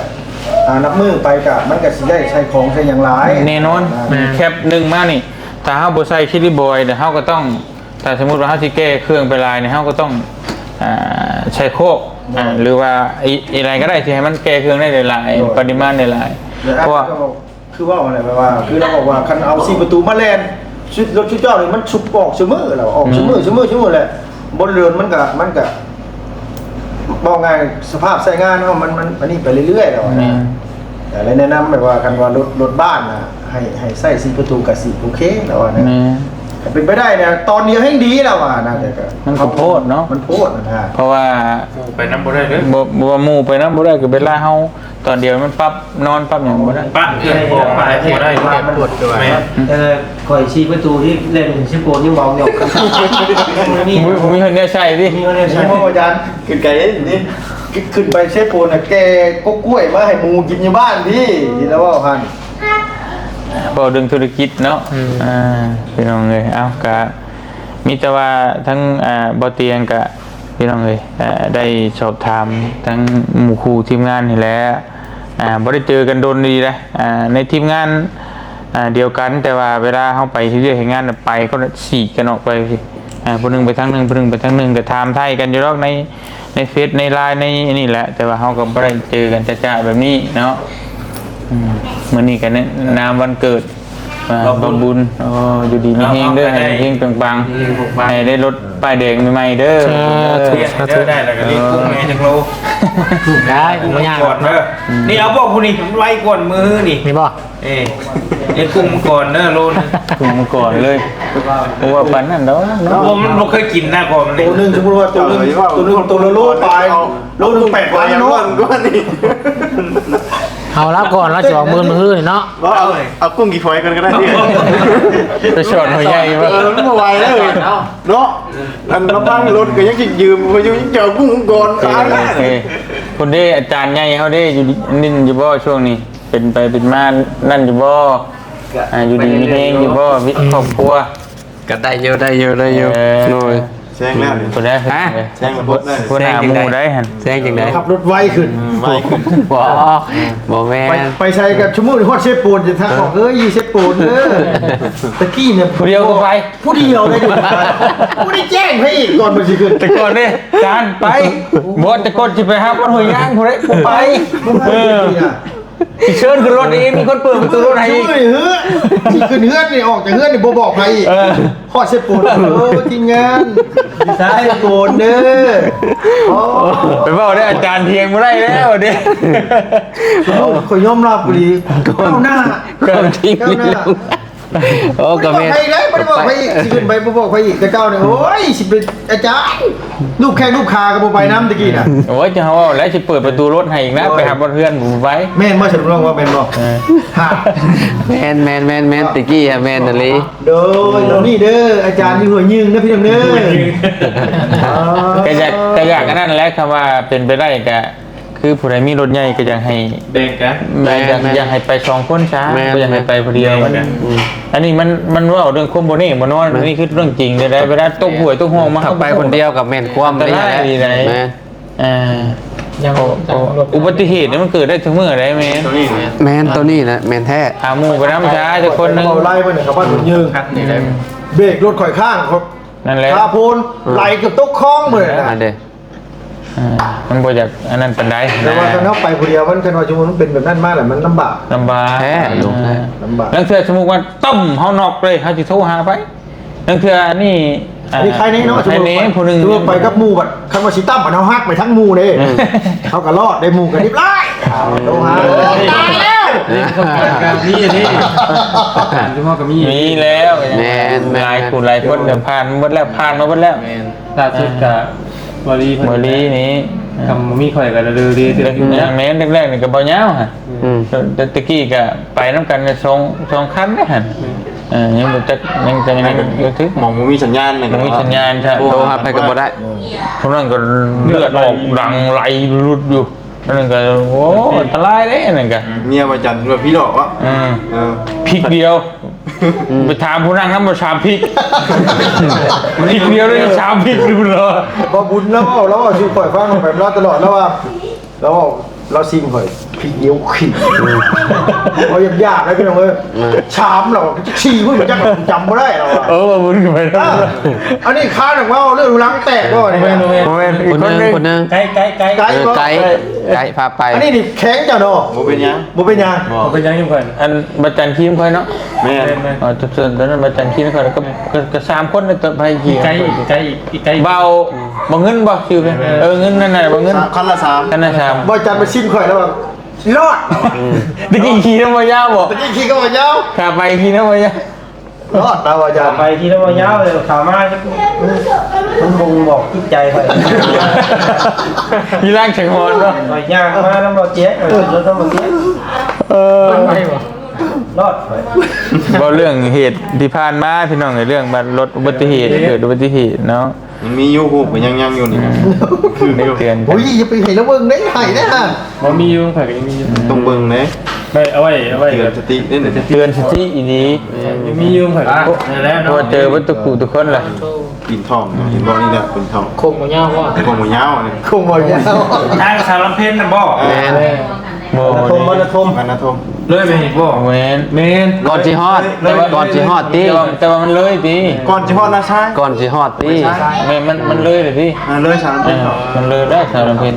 ອ່າ ນັບມື້ໄປກໍ ມັນກໍຊິໄດ້ໃຊ້ຂອງໃຊ້ຫຍັງຫຼາຍ ແນ່ນອນ ອ່າ ແມ່ນ ແຄບໜຶ່ງມານີ້ ຖ້າເຮົາບໍ່ໃສ່ຄີຣີບອຍ ດຽວເຮົາກໍຕ້ອງ ຖ້າສົມມຸດວ່າເຮົາຊິແກ່ເຄື່ອງໄປຫຼາຍນີ້ ເຮົາກໍຕ້ອງ ອ່າ ໃສ່ໂຄກ ແມ່ນ ອ່າ ຫຼືວ່າອີ່ ອີ່ຫຍັງກໍໄດ້ທີ່ໃຫ້ມັນແກ່ເຄື່ອງໄດ້ຫຼາຍໆ ໂດຍ ປະລິມານໄດ້ຫຼາຍ ແລະ ເພາະວ່າ ຄືເວົ້າຫັ້ນແຫຼະ ແບບວ່າ ຄືລາວບອກວ່າ ຄັນເອົາສີ່ປະຕູມາແລ່ນ ຊຸດ ລົດຊຸດເຈົ້ານີ້ມັນຊຸບອອກຊຸມື້ແລ້ວ ອອກ ແມ່ນ ຊຸມື້ ຊຸມື້ ຊຸມື້ແຫຼະ ບໍ່ດົນມັນກະ ມັນກະ ເວົ້າງ່າຍ ສະພາບໃຊ້ງານເຮົາມັນ ມັນ ອັນນີ້ໄປເລື້ອຍໆແລ້ວ ແມ່ນ ແຕ່ລະແນະນຳແບບວ່າ ຄັນວ່າລົດ ລົດບ້ານນະ ໃຫ້ ໃຫ້ໃຊ້ສີ່ປະຕູກະຊິໂອເຄ ລາວວ່ານະ ແມ່ນ ຖ້າເປັນໄປໄດ້ນະ ຕອນດຽວແຮ່ງດີ ລາວວ່ານະ ແຕ່ກະ ມັນກະໂພດເນາະ ມັນໂພດຫັ້ນນະ ເພາະວ່າ ໝູ່ໄປນຳບໍ່ໄດ້ເດີ ບໍ່ ບໍ່ວ່າໝູ່ໄປນຳບໍ່ໄດ້ ກະເວລາເຮົາ ຕອນດຽວມັນປັບນອນປັບຫຍັງບໍ່ໄດ້ ປະເຄື່ອງບໍ່ໄດ້ ບໍ່ໄດ້ ແມ່ນ ເອີ ຂ້ອຍສີ່ປະຕູທີ່ເຫຼັ້ນເຊໂປນຍັງເວົ້າຢູ່ ມີ ມີ ມີແນວໃຊ້ຕິ ມີແນວໃຊ້ບໍ່ອາຈານ ຂຶ້ນໄກເດ້ນີ້ ຂຶ້ນໄປເຊໂປນນະ ແກ່ກົກກ້ວຍມາໃຫ້ໝູກິນຢູ່ບ້ານພີ້ ທີ່ລາວເວົ້າຫັ້ນ ເວົ້າເລື່ອງທຸລະກິດເນາະ ອືມ ອ່າ ພີ່ນ້ອງເອີຍ ເອົ້າ ກະມີແຕ່ວ່າທັງ ອ່າ ບໍ່ຕຽງກະ ພີ່ນ້ອງເອີຍ ເອີ ໄດ້ສອບຖາມທັງໝູ່ຄູ່ທີມງານນີ້ແຫຼະ ອ່າ ບໍ່ໄດ້ເຈີກັນດົນດີເດ້ ອ່າ ໃນທີມງານ ອ່າ ດຽວກັນ ແຕ່ວ່າເວລາເຮົາໄປເຮັດວຽກເຮັດງານນະ ໄປເຂົາສີກກັນອອກໄປ ອ່າ ຜູ້ໜຶ່ງໄປທາງໜຶ່ງ ຜູ້ໜຶ່ງໄປທາງໜຶ່ງ ກໍຖາມໄທກັນຢູ່ດອກ ໃນ ໃນເຟສ ໃນລາຍ ໃນອັນນີ້ແຫຼະ ແຕ່ວ່າເຮົາກໍບໍ່ໄດ້ເຈີກັນຈະໆແບບນີ້ເນາະ ອືມ ມື້ນີ້ກໍໃນນາມວັນເກີດ ອ່າ ບ່າວບຸນ ໂອ້ ຢູ່ດີມີແຮງເດີ ໃຫ້ເຮງໆປັງໆ ໃຫ້ໄດ້ລົດປ້າຍແດງໃໝ່ໆເດີ ສາທຸ ສາທຸ ໄດ້ແລ້ວກໍລີບກຸ້ງແມ່ຈັກໂລ ໄດ້ ບໍ່ຍາກ ນີ້ເອົາບໍ່ຜູ້ນີ້ໄວກວ່າມື້ນີ້ ນີ້ບໍ່ ເອີ ເຮັດກຸ້ງມັງກອນເດີໂລໜຶ່ງ ກຸ້ງມັງກອນເລີຍ ບໍ່ວ່າປານນັ້ນດອກເນາະ ໂອ້ ມັນບໍ່ເຄີຍກິນນະ ກໍມັນໂຕໜຶ່ງ ສົມມຸດວ່າໂຕໜຶ່ງ ໂຕໜຶ່ງ ໂຕລະໂລປາຍ ໂລໜຶ່ງແປດພັນເນາະ ເອົາລາວກ່ອນ ລາວຊິອອກໝື່ນມື້ຮືນີ້ເນາະ ບໍ່ ເອົາ ເອົາກຸ້ງກີ່ຝອຍກ່ອນກໍໄດ້ ໄປສອນຫົວໃຫຍ່ບໍ່ ເອີ ມັນບໍ່ໄຫວແລ້ວເນາະ ອັນລະພັງລົດກໍຍັງຊິຢືມ ຍັງຈະເອົາກຸ້ງກ່ອນ ເອີ ໂອເຄ ພຸ້ນເດ້ ອາຈານໃຫຍ່ເຮົາເດ້ ຢູ່ ຫຼິ້ນຢູ່ບໍ່ຊ່ວງນີ້ ເປັນໄປເປັນມານັ້ນຢູ່ບໍ່ ອ່າ ຢູ່ດີມີແຮງຢູ່ບໍ່ ຄອບຄົວ ກໍໄດ້ຢູ່ ໄດ້ຢູ່ ໄດ້ຢູ່ ເອີ ໂດຍ ແຊງແລ້ວນີ້ ຜູ້ໃດ ຮະ ແຊງແລ້ວ ຫົວໜ້າໝູ່ໄດ້ຫັ້ນ ແຊງຈັ່ງໃດ ຂັບລົດໄວຂຶ້ນ ອືມ ໄວຂຶ້ນ ບໍ່ ບໍ່ແມ່ນ ໄປ ໄປໃສກໍຊຸມື້ຮອດເຊໂປນ ຈະທັກບອກ ເອີ ເອີ ຢູ່ເຊໂປນເດີ ຕະກີ້ນີ້ ຜູ້ດຽວກໍໄປ ຜູ້ດຽວໄດ້ຢູ່ ບໍ່ໄດ້ແຈ້ງໃຜອີກ ກ່ອນເພິ່ນຊິຂຶ້ນ ແຕ່ກ່ອນເດ້ ຈານໄປ ບໍ່ ແຕ່ກ່ອນຊິໄປຫາວັດຫ້ວຍຍາງ ຜູ້ໃດບໍ່ໄປ ບໍ່ໄປ ເອີ ນີ້ນະ ຊິເຊີນຂຶ້ນລົດອີກ ມີຄົນເປີດປະຕູລົດໃຫ້ອີກ. ຊິຂຶ້ນເຮືອນນີ້ ອອກຈາກເຮືອນນີ້ບໍ່ບອກໃຜອີກ. ເອີ ຮອດເຊໂປນ ໂອ້ ທີມງານ ຢູ່ໃສ ເຊໂປນເດີ. ໂອ້ ໄປເວົ້າໄດ້ ອາຈານຖຽງບໍ່ໄດ້ແລ້ວເດ້. ໂອ້ ຂ້ອຍຍອມຮັບອີ່ຫຼີ ກ້າວໜ້າ ຄວາມຈິງ ກ້າວໜ້າ. ໂອ້ ກໍແມ່ນ ບໍ່ໄດ້ບອກໃຜອີກ ຊິຂຶ້ນໄປບໍ່ບອກໃຜອີກ. ແຕ່ເກົ່ານີ້ ໂອ້ຍ ຊິເປັນອາຈານ ລູບແຂ້ງລູບຂາກໍບໍ່ໄປນຳແຕ່ກີ້ນະ. ໂອ້ຍ ເຈົ້າເວົ້າແລ້ວ ຊິເປີດປະຕູລົດໃຫ້ອີກນະ. ໂອ້ຍ ໄປຫາບ່ອນເຮືອນບໍ່ໄປ. ແມ່ນບໍ່ ສະຫຼຸບນ້ອງວ່າແມ່ນບໍ່? ເອີ ຮະ ແມ່ນໆໆໆ ແຕ່ກີ້ຫະ ແມ່ນອີ່ຫຼີ. ໂດຍ ໂດຍນີ້ເດີ ອາຈານຢູ່ຫ້ວຍຍືງເດີພີ່ນ້ອງເດີ. ກໍຢາກ ກໍຢາກອັນນັ້ນແຫຼະ ຄຳວ່າເປັນໄປໄດ້ກະ ຄືຜູ້ໃດມີລົດໃຫຍ່ກໍຢາກໃຫ້ແບ່ງກັນ ແມ່ນ ຢາກ ແມ່ນ ຢາກໃຫ້ໄປສອງຄົນຊະ ແມ່ນ ບໍ່ຢາກໃຫ້ໄປຜູ້ດຽວ. ແມ່ນ ອືມ ອັນນີ້ມັນ ມັນເວົ້າເລື່ອງຄວາມບໍ່ແນ່ບໍ່ນອນ. ແມ່ນ ອັນນີ້ຄືເລື່ອງຈິງເລີຍ. ເວລາຕົກຫ້ວຍຕົກຮ່ອງມາ ຖ້າໄປຄົນດຽວກໍແມ່ນຄວາມ ອັນຕະລາຍ ນີ້ແຫຼະ ນີ້ແຫຼະ. ແມ່ນ ອ່າ ໂອ້ ອຸບັດຕິເຫດນີ້ມັນເກີດໄດ້ທຸກມື້ໄດ໋ແມ່ນ. ໂຕນີ້ແມ່ນ ແມ່ນ ໂຕນີ້ແຫຼະແມ່ນແທ້. ຫາໝູ່ໄປນຳຊະຈັກຄົນໜຶ່ງ ເວົ້າໄລ່ເພິ່ນນະ ກັບບ້ານບຸນຍືງ ຄັດນີ້ແຫຼະ. ເບຣກລົດຂ້ອຍຄ້າງ ເອີ ນັ້ນແຫຼະ ຄາໂພນ ອືມ ໄຫຼເກືອບຕົກຄອງເບິດນະ. ອັນເດ ອ່າ ມັນບໍ່ຢາກອັນນັ້ນປານໃດ. ແຕ່ວ່າ ນະ ຄັນເຮົາໄປຜູ້ດຽວ ມັນ ຄັນວ່າສົມມຸດມັນເປັນແບບນັ້ນມາແລ້ວ ມັນລຳບາກ ລຳບາກແທ້ ອ່າ ລຳບາກ. ລາງເທື່ອສົມມຸດວ່າ ຕ້ອມ ເຮົານອກເລີຍ ເຮົາຊິໂທຫາໃຜ? ລາງເທື່ອນີ້ ອັນນີ້ ອ່າ ໃຄແນ່ເນາະ. ໃຄແນ່ ສົມມຸດວ່າ ຜູ້ໜຶ່ງ ສົມມຸດໄປກັບໝູ່ ບັດຄັນວ່າຊິຕຳ ອັນເຮົາຮັກໄປທັງໝູ່ເດ້. ອືມ ເຮົາກໍລອດໄດ້ ໝູ່ກໍເລີຍ ໂທຫາ ຕາຍແລ້ວ. ມີອັນນີ້ ການທີ່ເຮົາກໍມີ ມີແລ້ວ ແມ່ນໆ ຫຼາຍຜູ້ຫຼາຍຄົນກໍຜ່ານມາເບິດແລ້ວ ຜ່ານມາເບິດແລ້ວ. ແມ່ນ ລ່າສຸດກໍ ອ່າ ບໍລີເພິ່ນ ບໍລີນີ້ ຄັນບໍ່ມີຂ້ອຍກໍເລີເລເຕີບຢູ່ນະ. ແມ່ນ ແມ່ນ ແລກໆນີ້ກໍບໍ່ຍາວຫັ້ນ. ອືມ ແຕ່ ແຕ່ຕະກີ້ກໍໄປນຳກັນສອງ ສອງຄັນເດ້ຫັ້ນ. ອືມ ເອີ ຍັງບໍ່ຈັກ ຍັງ ຍັງ ຍັງບໍ່ຖືກ ໝ່ອງບໍ່ມີສັນຍານ ບໍ່ມີສັນຍານ ໂທຫາໃຜກໍບໍ່ໄດ້. ເອີ ຜູ້ນັ້ນກໍເລືອດອອກດັງໄຫຼຫຼຸດຢູ່ ອັນນັ້ນກໍ ໂອ້ ອັນຕະລາຍເດ້ ອັນນັ້ນກໍ. ເມຍວ່າຈັນວ່າຜີຫຼອກວະ. ອືມ ເອີ ພິກດຽວ ອືມ ໄປຖາມຜູ້ນັ່ງນຳວ່າສາມພິກ ພິກດຽວໄດ້ສາມພິກຢູ່ເນາະ. ບໍ່ບຸນລາວເວົ້າ ລາວເວົ້າສູ່ຂ້ອຍຟັງ ຂ້ອຍໄປນຳລາວຕະຫຼອດ ລາວວ່າ ລາວເວົ້າ ລາວຊິງຂ້ອຍ ພິກດຽວຂິງ ເວົ້າຫຍາບໆ ໄດ້ພີ່ນ້ອງເອີຍ. ອືມ ສາມ ລາວວ່າ ສີ່ ພຸ້ນ ຈັກ ຈຳບໍ່ໄດ້ ລາວວ່າ. ເອີ ບໍ່ບຸນໄປ ອ່າ ອັນນີ້ຄານອອກມາເວົ້າເລື່ອງຫຼັງແຕກບໍ່ນີ້. ບໍ່ແມ່ນ ບໍ່ແມ່ນ ອີກຄົນໜຶ່ງ ຄົນໜຶ່ງ ໄກ ໄກ ໄກ ເອີ ໄກ ໄກ ພາໄປ. ອັນນີ້ນີ້ແຂງເຈົ້າເນາະ. ບໍ່ເປັນຫຍັງ ບໍ່ເປັນຫຍັງ ບໍ່ເປັນຫຍັງຢູ່ຂ້ອຍ. ອັນ ບັດຈັນຂີ່ນຳຂ້ອຍເນາະ. ແມ່ນ ແມ່ນໆ ອໍ ຕົວນັ້ນບັດຈັນຂີ່ນຳຂ້ອຍ ກໍ ກໍ ກໍສາມຄົນ ແຕ່ໄປຂີ່ ໄກ ໄກ ໄກ ເບົາ ບໍ່ເງິນບໍ່ ຊື່ເພິ່ນ. ເອີ ເງິນນັ້ນນະ ບໍ່ເງິນ ຄັນລະສາມ ຄັນລະສາມ. ບໍ່ຈັນໄປຊິມຂ້ອຍແລ້ວວ່າລອດ. ອືມ ຕະກີ້ຂີ່ນຳບໍ່ຍາວບໍ່? ຕະກີ້ຂີ່ກັບບໍ່ຍາວ ຂາໄປຂີ່ນຳບໍ່ຍາວ ລອດລາວວ່າຢ່າໄປທີ່ລາວວ່າຍາວເລີຍ ຂາມາ ມັນບົ່ງບອກຈິດໃຈຂ້ອຍ. ມີແຮງສັງຫອນເນາະ ຂ້ອຍຍ່າງມານຳບໍ່ແຈກ ເອີ ລົດນຳບໍ່ແຈກ ເອີ ລອດຂ້ອຍ. ເວົ້າເລື່ອງເຫດທີ່ຜ່ານມາ ພີ່ນ້ອງເອີຍ ເລື່ອງບັດລົດອຸບັດຕິເຫດ ເກີດອຸບັດຕິເຫດເນາະ. ມັນມີຢູ່ ຮູບກໍຍັງ ຍັງຢູ່ນີ້. ອືມ ຄືຢູ່ ໂອ້ຍ ຢ່າໄປໃຫ້ລາວເບິ່ງເດ້ ໃຫ້ເດ້ຫັ້ນ. ບໍ່ ມີຢູ່ ຂ້ອຍກໍຍັງມີຢູ່ ຕ້ອງເບິ່ງເດ້. ໄດ້ ເອົາໄວ້ ເອົາໄວ້ ເຕືອນສະຕິເດ້ ເຕືອນສະຕິອີ່ຫຼີ. ເອີ ຍັງມີຢູ່ ຂ້ອຍກໍ ເພາະວ່າເຈີເບິດທຸກຜູ້ທຸກຄົນແຫຼະ. ປີນທ້ອງ ເຫັນບໍ່ ນີ້ແຫຼະ ປີນທ້ອງ. ໂຄ້ງບໍ່ຍາວບໍ່? ໂຄ້ງບໍ່ຍາວ ໂຄ້ງບໍ່ຍາວ ທາງສາລຳເພັນນະບໍ່? ແມ່ນ ບໍ່ ວັນນະທົມ ວັນນະທົມ ວັນນະທົມ ເລີຍໄປນີ້ບໍ່? ແມ່ນ ແມ່ນ ກ່ອນຊິຮອດ ແຕ່ວ່າ ກ່ອນຊິຮອດຕິ ແຕ່ວ່າ ແຕ່ວ່າມັນເລີຍຕິ ກ່ອນຊິຮອດນາຊາຍ ກ່ອນຊິຮອດຕິ ແມ່ນ ມັນ ມັນເລີຍເລີຍຕິ ອ່າ ເລີຍສາມ ເອີ ມັນເລີຍແລ້ວສາມເພັດ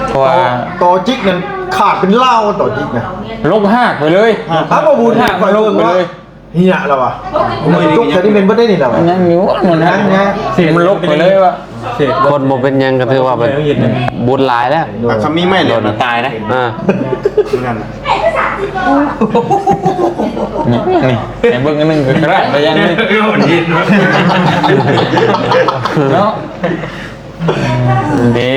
ເພາະວ່າ ຕອ ຕອຈິກນັ້ນຂາດເປັນລາວ ຕອຈິກນະ ລົກຮາກໄປເລີຍ ຮາກ ຖ້າບໍ່ບຸນ ຮາກມັນລົກໄປເລີຍ. ເຮີຍລະວ່າ ໂອ້ຍ ຕົກໃສ່ນີ້ແມ່ນບໍ່ໄດ້ນີ້ລະວ່າ ຍັງຢູ່ ມັນ ຍັງ ຍັງ ມັນລົກໄປເລີຍວ່າ ຄົນບໍ່ເປັນຫຍັງກໍຖືວ່າເປັນບຸນຫຼາຍແລ້ວ ອ່ະ ຄັນມີໄມ້ແຫຼມນະຕາຍນະ ອ່າ ນັ້ນ ນີ້ ນີ້ ໃຫ້ເບິ່ງອັນໜຶ່ງກໍຂະໜາດໄປຢ່າງນີ້ ເນາະ. ເດ້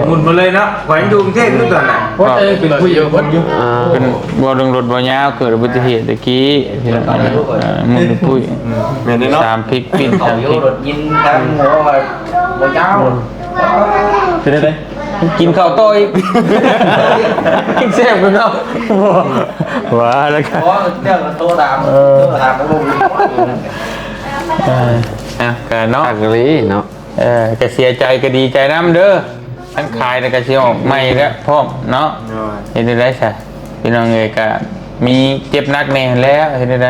ໝຸນມາເລີຍເນາະ ຂ້ອຍຢູ່ກຸງເທບຢູ່ຕອນນັ້ນ ໂອ້ຍ ເປັນຜູ້ຢູ່ຄົນຢູ່ ອ່າ ເປັນ ເວົ້າເລື່ອງລົດບໍ່ຍາວ ເກີດອຸບັດຕິເຫດຕະກີ້ ພີ່ນ້ອງ ອ່າ ໝຸນປຸ້ຍ ແມ່ນເດ້ເນາະ ສາມພິກ ປິ່ນສາມພິກ ລົດຍິນທາງຫົວວ່າບໍ່ຍາວ ເປັນຈັ່ງໃດ ກິນເຂົ້າຕໍ່ອີກ ກິນແຊບກວ່າເກົ່າ ວ່າແລ້ວກໍ ໂອ້ ເຈົ້າກໍໂທຖາມ ເອີ ໂທຖາມບໍ່ຮູ້ ເອີ ອ່ະ ກໍເນາະ ຄັກອີ່ຫຼີເນາະ. ເອີ ກໍເສຍໃຈກໍດີໃຈນຳເດີ ທັງຂາຍແລ້ວກໍຊິອອກໃໝ່ແລ້ວພ້ອມເນາະ ໂດຍ ເຮັດແນວໃດຊະ ພີ່ນ້ອງເອີຍ ກໍມີເຈັບໜັກແດ່ຫັ້ນແຫຼະ ເຮັດແນວໃດ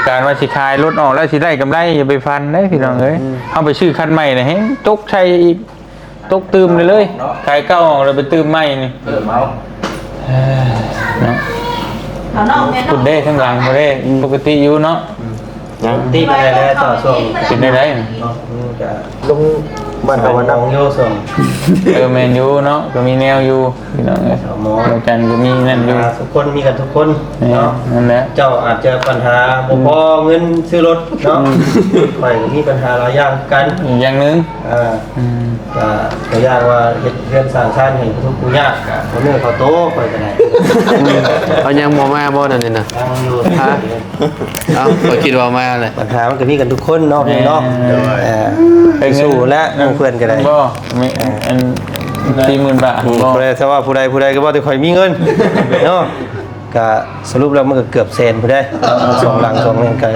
ການວ່າຊິຂາຍລົດອອກແລ້ວຊິໄດ້ກຳໄລ ຢ່າໄປຝັນເດ້ພີ່ນ້ອງເອີຍ ອືມ ເຮົາໄປຊື້ຄັນໃໝ່ນະ ແຮ່ງຕົກໃສ່ອີກ ຕົກຕື່ມເລີຍ ເນາະ ຂາຍເກົ່າອອກແລ້ວໄປຕື່ມໃໝ່ນີ້ ເພີ່ມເອົາ ເອີ ເນາະ ເອົານ້ອງແມ່ນ້ອງ ພຸ້ນເດ້ ທາງຫຼັງພຸ້ນເດ້ ປົກກະຕິຢູ່ເນາະ. ອືມ ຍັງຕິດໄປແລ້ວຕໍ່ຊ່ວງ ເປັນໄດ້ໄດ໋ ເນາະ ມັນກະລົງບ້ານເຂົາວ່ານຳຢູ່ຊ່ວງ ເອີ ແມ່ນຢູ່ເນາະ ກໍມີແນວຢູ່ ພີ່ນ້ອງເອີຍ ໝໍ ດວງຈັນກໍມີນັ້ນຢູ່ ອ່າ ທຸກຄົນມີກັນທຸກຄົນເນາະ ນັ້ນແຫຼະ ເຈົ້າອາດຈະບັນຫາບໍ່ພໍເງິນຊື້ລົດເນາະ ອືມ ຂ້ອຍກໍມີບັນຫາຫຼາຍຢ່າງຄືກັນ ອີກຢ່າງໜຶ່ງ ອ່າ ອືມ ກໍ ກໍຢ່າງວ່າເຮັດເຮືອນສ້າງຊານໃຫ້ຜູ້ທຸກຜູ້ຍາກ ກໍບໍ່ເໜືອເຂົ້າໂຕຂ້ອຍກໍໄດ້ ເອົາຍັງບໍ່ມາບໍ່ນັ້ນນີ້ນະ ຍັງຢູ່ ຮະ? ເອົ້າ ຂ້ອຍຄິດວ່າມາແຫຼະ ບັນຫາມັນກໍມີກັນທຸກຄົນເນາະ ແມ່ນ ເນາະ ເອີ ໄປສູ້ແຫຼະ ໝູ່ເພື່ອນກໍໄດ້ ບໍ່ ມີ ເອີ ອັນ ສີ່ໝື່ນບາດ ອືມ ບໍ່ ຜູ້ໃດ ຖ້າວ່າຜູ້ໃດ ຜູ້ໃດກໍເວົ້າແຕ່ຂ້ອຍມີເງິນເນາະ ກະສະຫຼຸບແລ້ວມັນກໍເກືອບແສນພຸ້ນເດ້ ສອງຫຼັງສອງຫຼັງກໍ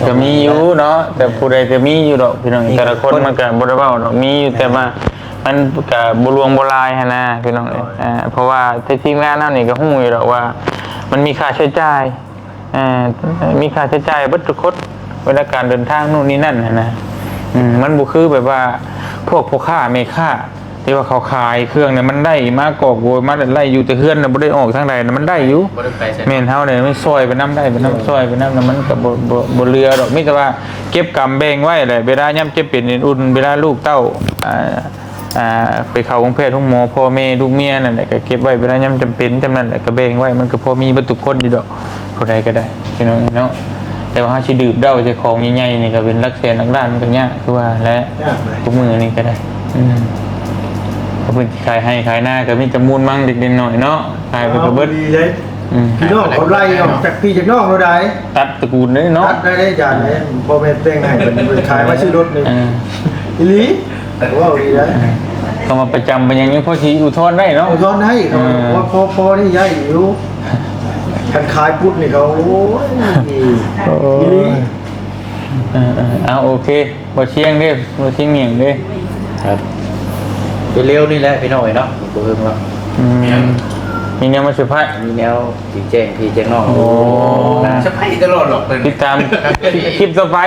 ກໍມີຢູ່ເນາະ ແຕ່ຜູ້ໃດກໍມີຢູ່ດອກ ພີ່ນ້ອງ ແຕ່ລະຄົນມັນກໍບໍ່ໄດ້ເວົ້າດອກ ມີຢູ່ ແຕ່ວ່າມັນກໍບໍ່ຫຼວງບໍ່ຫຼາຍຫັ້ນນະ ພີ່ນ້ອງເອີຍ ເພາະວ່າທີ່ທີມງານເຮົານີ້ກໍຮູ້ຢູ່ດອກວ່າມັນມີຄ່າໃຊ້ຈ່າຍ ເອີ ມີຄ່າໃຊ້ຈ່າຍເບິດທຸກຄົນ ເວລາການເດີນທາງໂນ່ນນີ້ນັ້ນຫັ້ນນະ ອືມ ມັນບໍ່ຄືແບບວ່າພວກພໍ່ຄ້າແມ່ຄ້າ ທີ່ວ່າເຂົາຂາຍເຄື່ອງນະ ມັນໄດ້ມາກອບໂກຍມາ ໄດ້ຢູ່ແຕ່ເຮືອນນະ ບໍ່ໄດ້ອອກທາງໃດນະ ມັນໄດ້ຢູ່ ບໍ່ໄດ້ໄປໃສ ແມ່ນ ເຮົານີ້ມັນຊ່ອຍໄປນຳ ໄດ້ໄປນຳ ຊ່ອຍໄປນຳນະ ມັນກໍບໍ່ ບໍ່ ບໍ່ເຫຼືອດອກ ມີແຕ່ວ່າເກັບກຳແບ່ງໄວ້ແຫຼະ ເວລາຍາມເຈັບເປັນເປັນອຸ່ນ ເວລາລູກເຕົ້າ ອ່າ ອ່າ ໄປເຂົ້າໂຮງແພດໂຮງໝໍ ພໍ່ແມ່ລູກເມຍນັ້ນແຫຼະ ກໍເກັບໄວ້ ເວລາຍາມຈຳເປັນຈຳນັ້ນແຫຼະ ກໍແບ່ງໄວ້ ມັນກໍພໍມີເບິດທຸກຄົນຢູ່ດອກ ຜູ້ໃດກໍໄດ້ ພີ່ນ້ອງເອີຍເນາະ ແຕ່ວ່າເຮົາຊິດື່ມເຫຼົ້າໃສ່ຂອງໃຫຍ່ໆນີ້ ກໍເປັນຫຼັກແສນຫຼັກລ້ານ ມັນກໍຍາກຄືວ່າແຫຼະ ຍາກເລີຍ ທຸກມື້ນີ້ກໍໄດ້ ອືມ ເພິ່ນຂາຍໄຮ່ຂາຍນາ ກໍມີແຕ່ມູນມັງເລັກໆນ້ອຍໆເນາະ ຂາຍໄປກໍເບິດ ເອົາ ດີເດ້ ອືມ ພີ່ນ້ອງເຂົາໄລ່ອອກຈາກພີ່ຈາກນ້ອງໂລດໃດ ຕັດຕະກູນເດ້ເນາະ ຕັດໄດ້ເດ້ອາຈານເດ້ ພໍ່ແມ່ແຕ່ງໃຫ້ເພິ່ນ ເພິ່ນຂາຍມາຊື້ລົດນີ້ ເອີ ອີ່ຫຼີ ເວົ້າອີ່ຫຼີໄດ໋ ເອີ ຄຳວ່າປະຈຳໄປຫຍັງຍັງພໍຊິອຸທອນໄດ້ເນາະ ອຸທອນໄດ້ ເອີ ພໍ ພໍ ພໍນີ້ໄດ້ຢູ່ ຄັນຂາຍປຸດນີ້ເຂົາ ໂອ້ຍ ໂອ້ຍ ອີ່ຫຼີ ເອີ ເອີ ເອົາ ໂອເຄ ບໍ່ຊຽງເດ້ ບໍ່ຊຽງຫຍັງເດ້ ຄັບ ເລັວໆນີ້ແຫຼະພີ່ນ້ອງເອີຍເນາະ ບໍ່ເຮິງແລ້ວ ອືມ ມີແນວມາເຊີໄພ ມີແນວຊີ້ແຈງພີ່ແຈງນ້ອງ ໂອ້ ເຊີໄພຕະຫຼອດດອກ ຕິດຕາມຄລິບຕໍ່ໄປ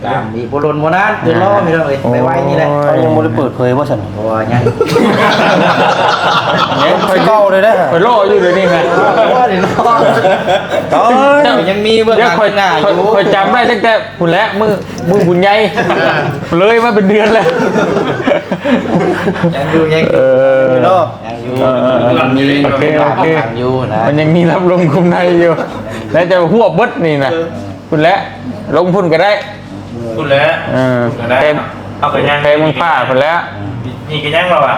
ຕາມອີກບໍ່ດົນບໍ່ນານ ຄືລໍພີ່ນ້ອງເອີຍ ໄວໆນີ້ແຫຼະ ເຂົາຍັງບໍ່ໄດ້ເປີດເຜີຍບໍ່ຊັ້ນ ບໍ່ ຍັງ ຍັງ ຂ້ອຍເກົ່າເລີຍເດ້ ຂ້ອຍລໍຢູ່ດຽວນີ້ນະ ບໍ່ໄດ້ລໍ ເຈົ້າ ຍັງມີເບື້ອງຫຼັງເບື້ອງໜ້າຢູ່ ຂ້ອຍຈຳໄດ້ຕັ້ງແຕ່ພຸ້ນແຫຼະ ມື້ ມື້ບຸນໃຫຍ່ ເລີຍມາເປັນເດືອນແລ້ວ ຍັງຢູ່ ຍັງຢູ່ ເອີ ເນາະ ຍັງຢູ່ ເອີ ເອີ ເອີ ໂອເຄ ໂອເຄ ຍັງຢູ່ນະ ມັນຍັງມີຮັບລົມຄຸມໃນຢູ່ ແລ້ວຈະຮວບເບິດນີ້ນະ ພຸ້ນແຫຼະ ລົງພຸ້ນກໍໄດ້ ພຸ້ນແຫຼະ ເອີ ພຸ້ນກໍໄດ້ ແພງ ເອົາໄປຍັງ ແພງເມືອງຟ້າພຸ້ນແຫຼະ ນີ້ກໍຍັງແລ້ວວ່າ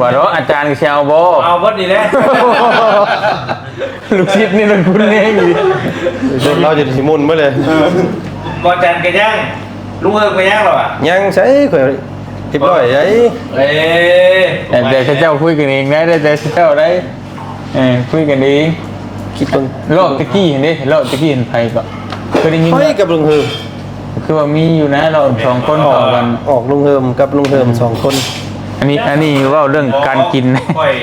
ວ່າແລ້ວອາຈານກໍຊິເອົາບໍ່ ເອົາເບິດນີ້ແຫຼະ ລູກສິດນີ້ລະຄຸນແຮງອີ່ຫຼີ ເຮົາຈະຊິໝຸ່ນເບິດເລີຍ ເອີ ບໍ່ຈັນກໍຍັງ ລຸງເຮີມກໍຍັງແລ້ວວ່າ ຍັງໃສ ຂ້ອຍຮຽບຮ້ອຍໃດ ເອີ ແຕ່ເຂົາເຈົ້າຄຸຍກັນເອງໄດ໋ ແຕ່ເຂົາເຈົ້າໄດ໋ ເອີ ຄຸຍກັນເອງ ຄິດເບິ່ງ ລອບຕະກີ້ຫັ້ນເດ້ ລອບຕະກີ້ຫັ້ນໃຜກໍ ເຄີຍໄດ້ຍິນ ຂ້ອຍກັບລຸງເຮີມ ຄືວ່າມີຢູ່ນະ ລອບສອງຄົນເຂົ້າກັນ ອອກລຸງເຮີມກັບລຸງເຮີມສອງຄົນ ອັນນີ້ ອັນນີ້ເວົ້າເລື່ອງການກິນ ຂ້ອຍ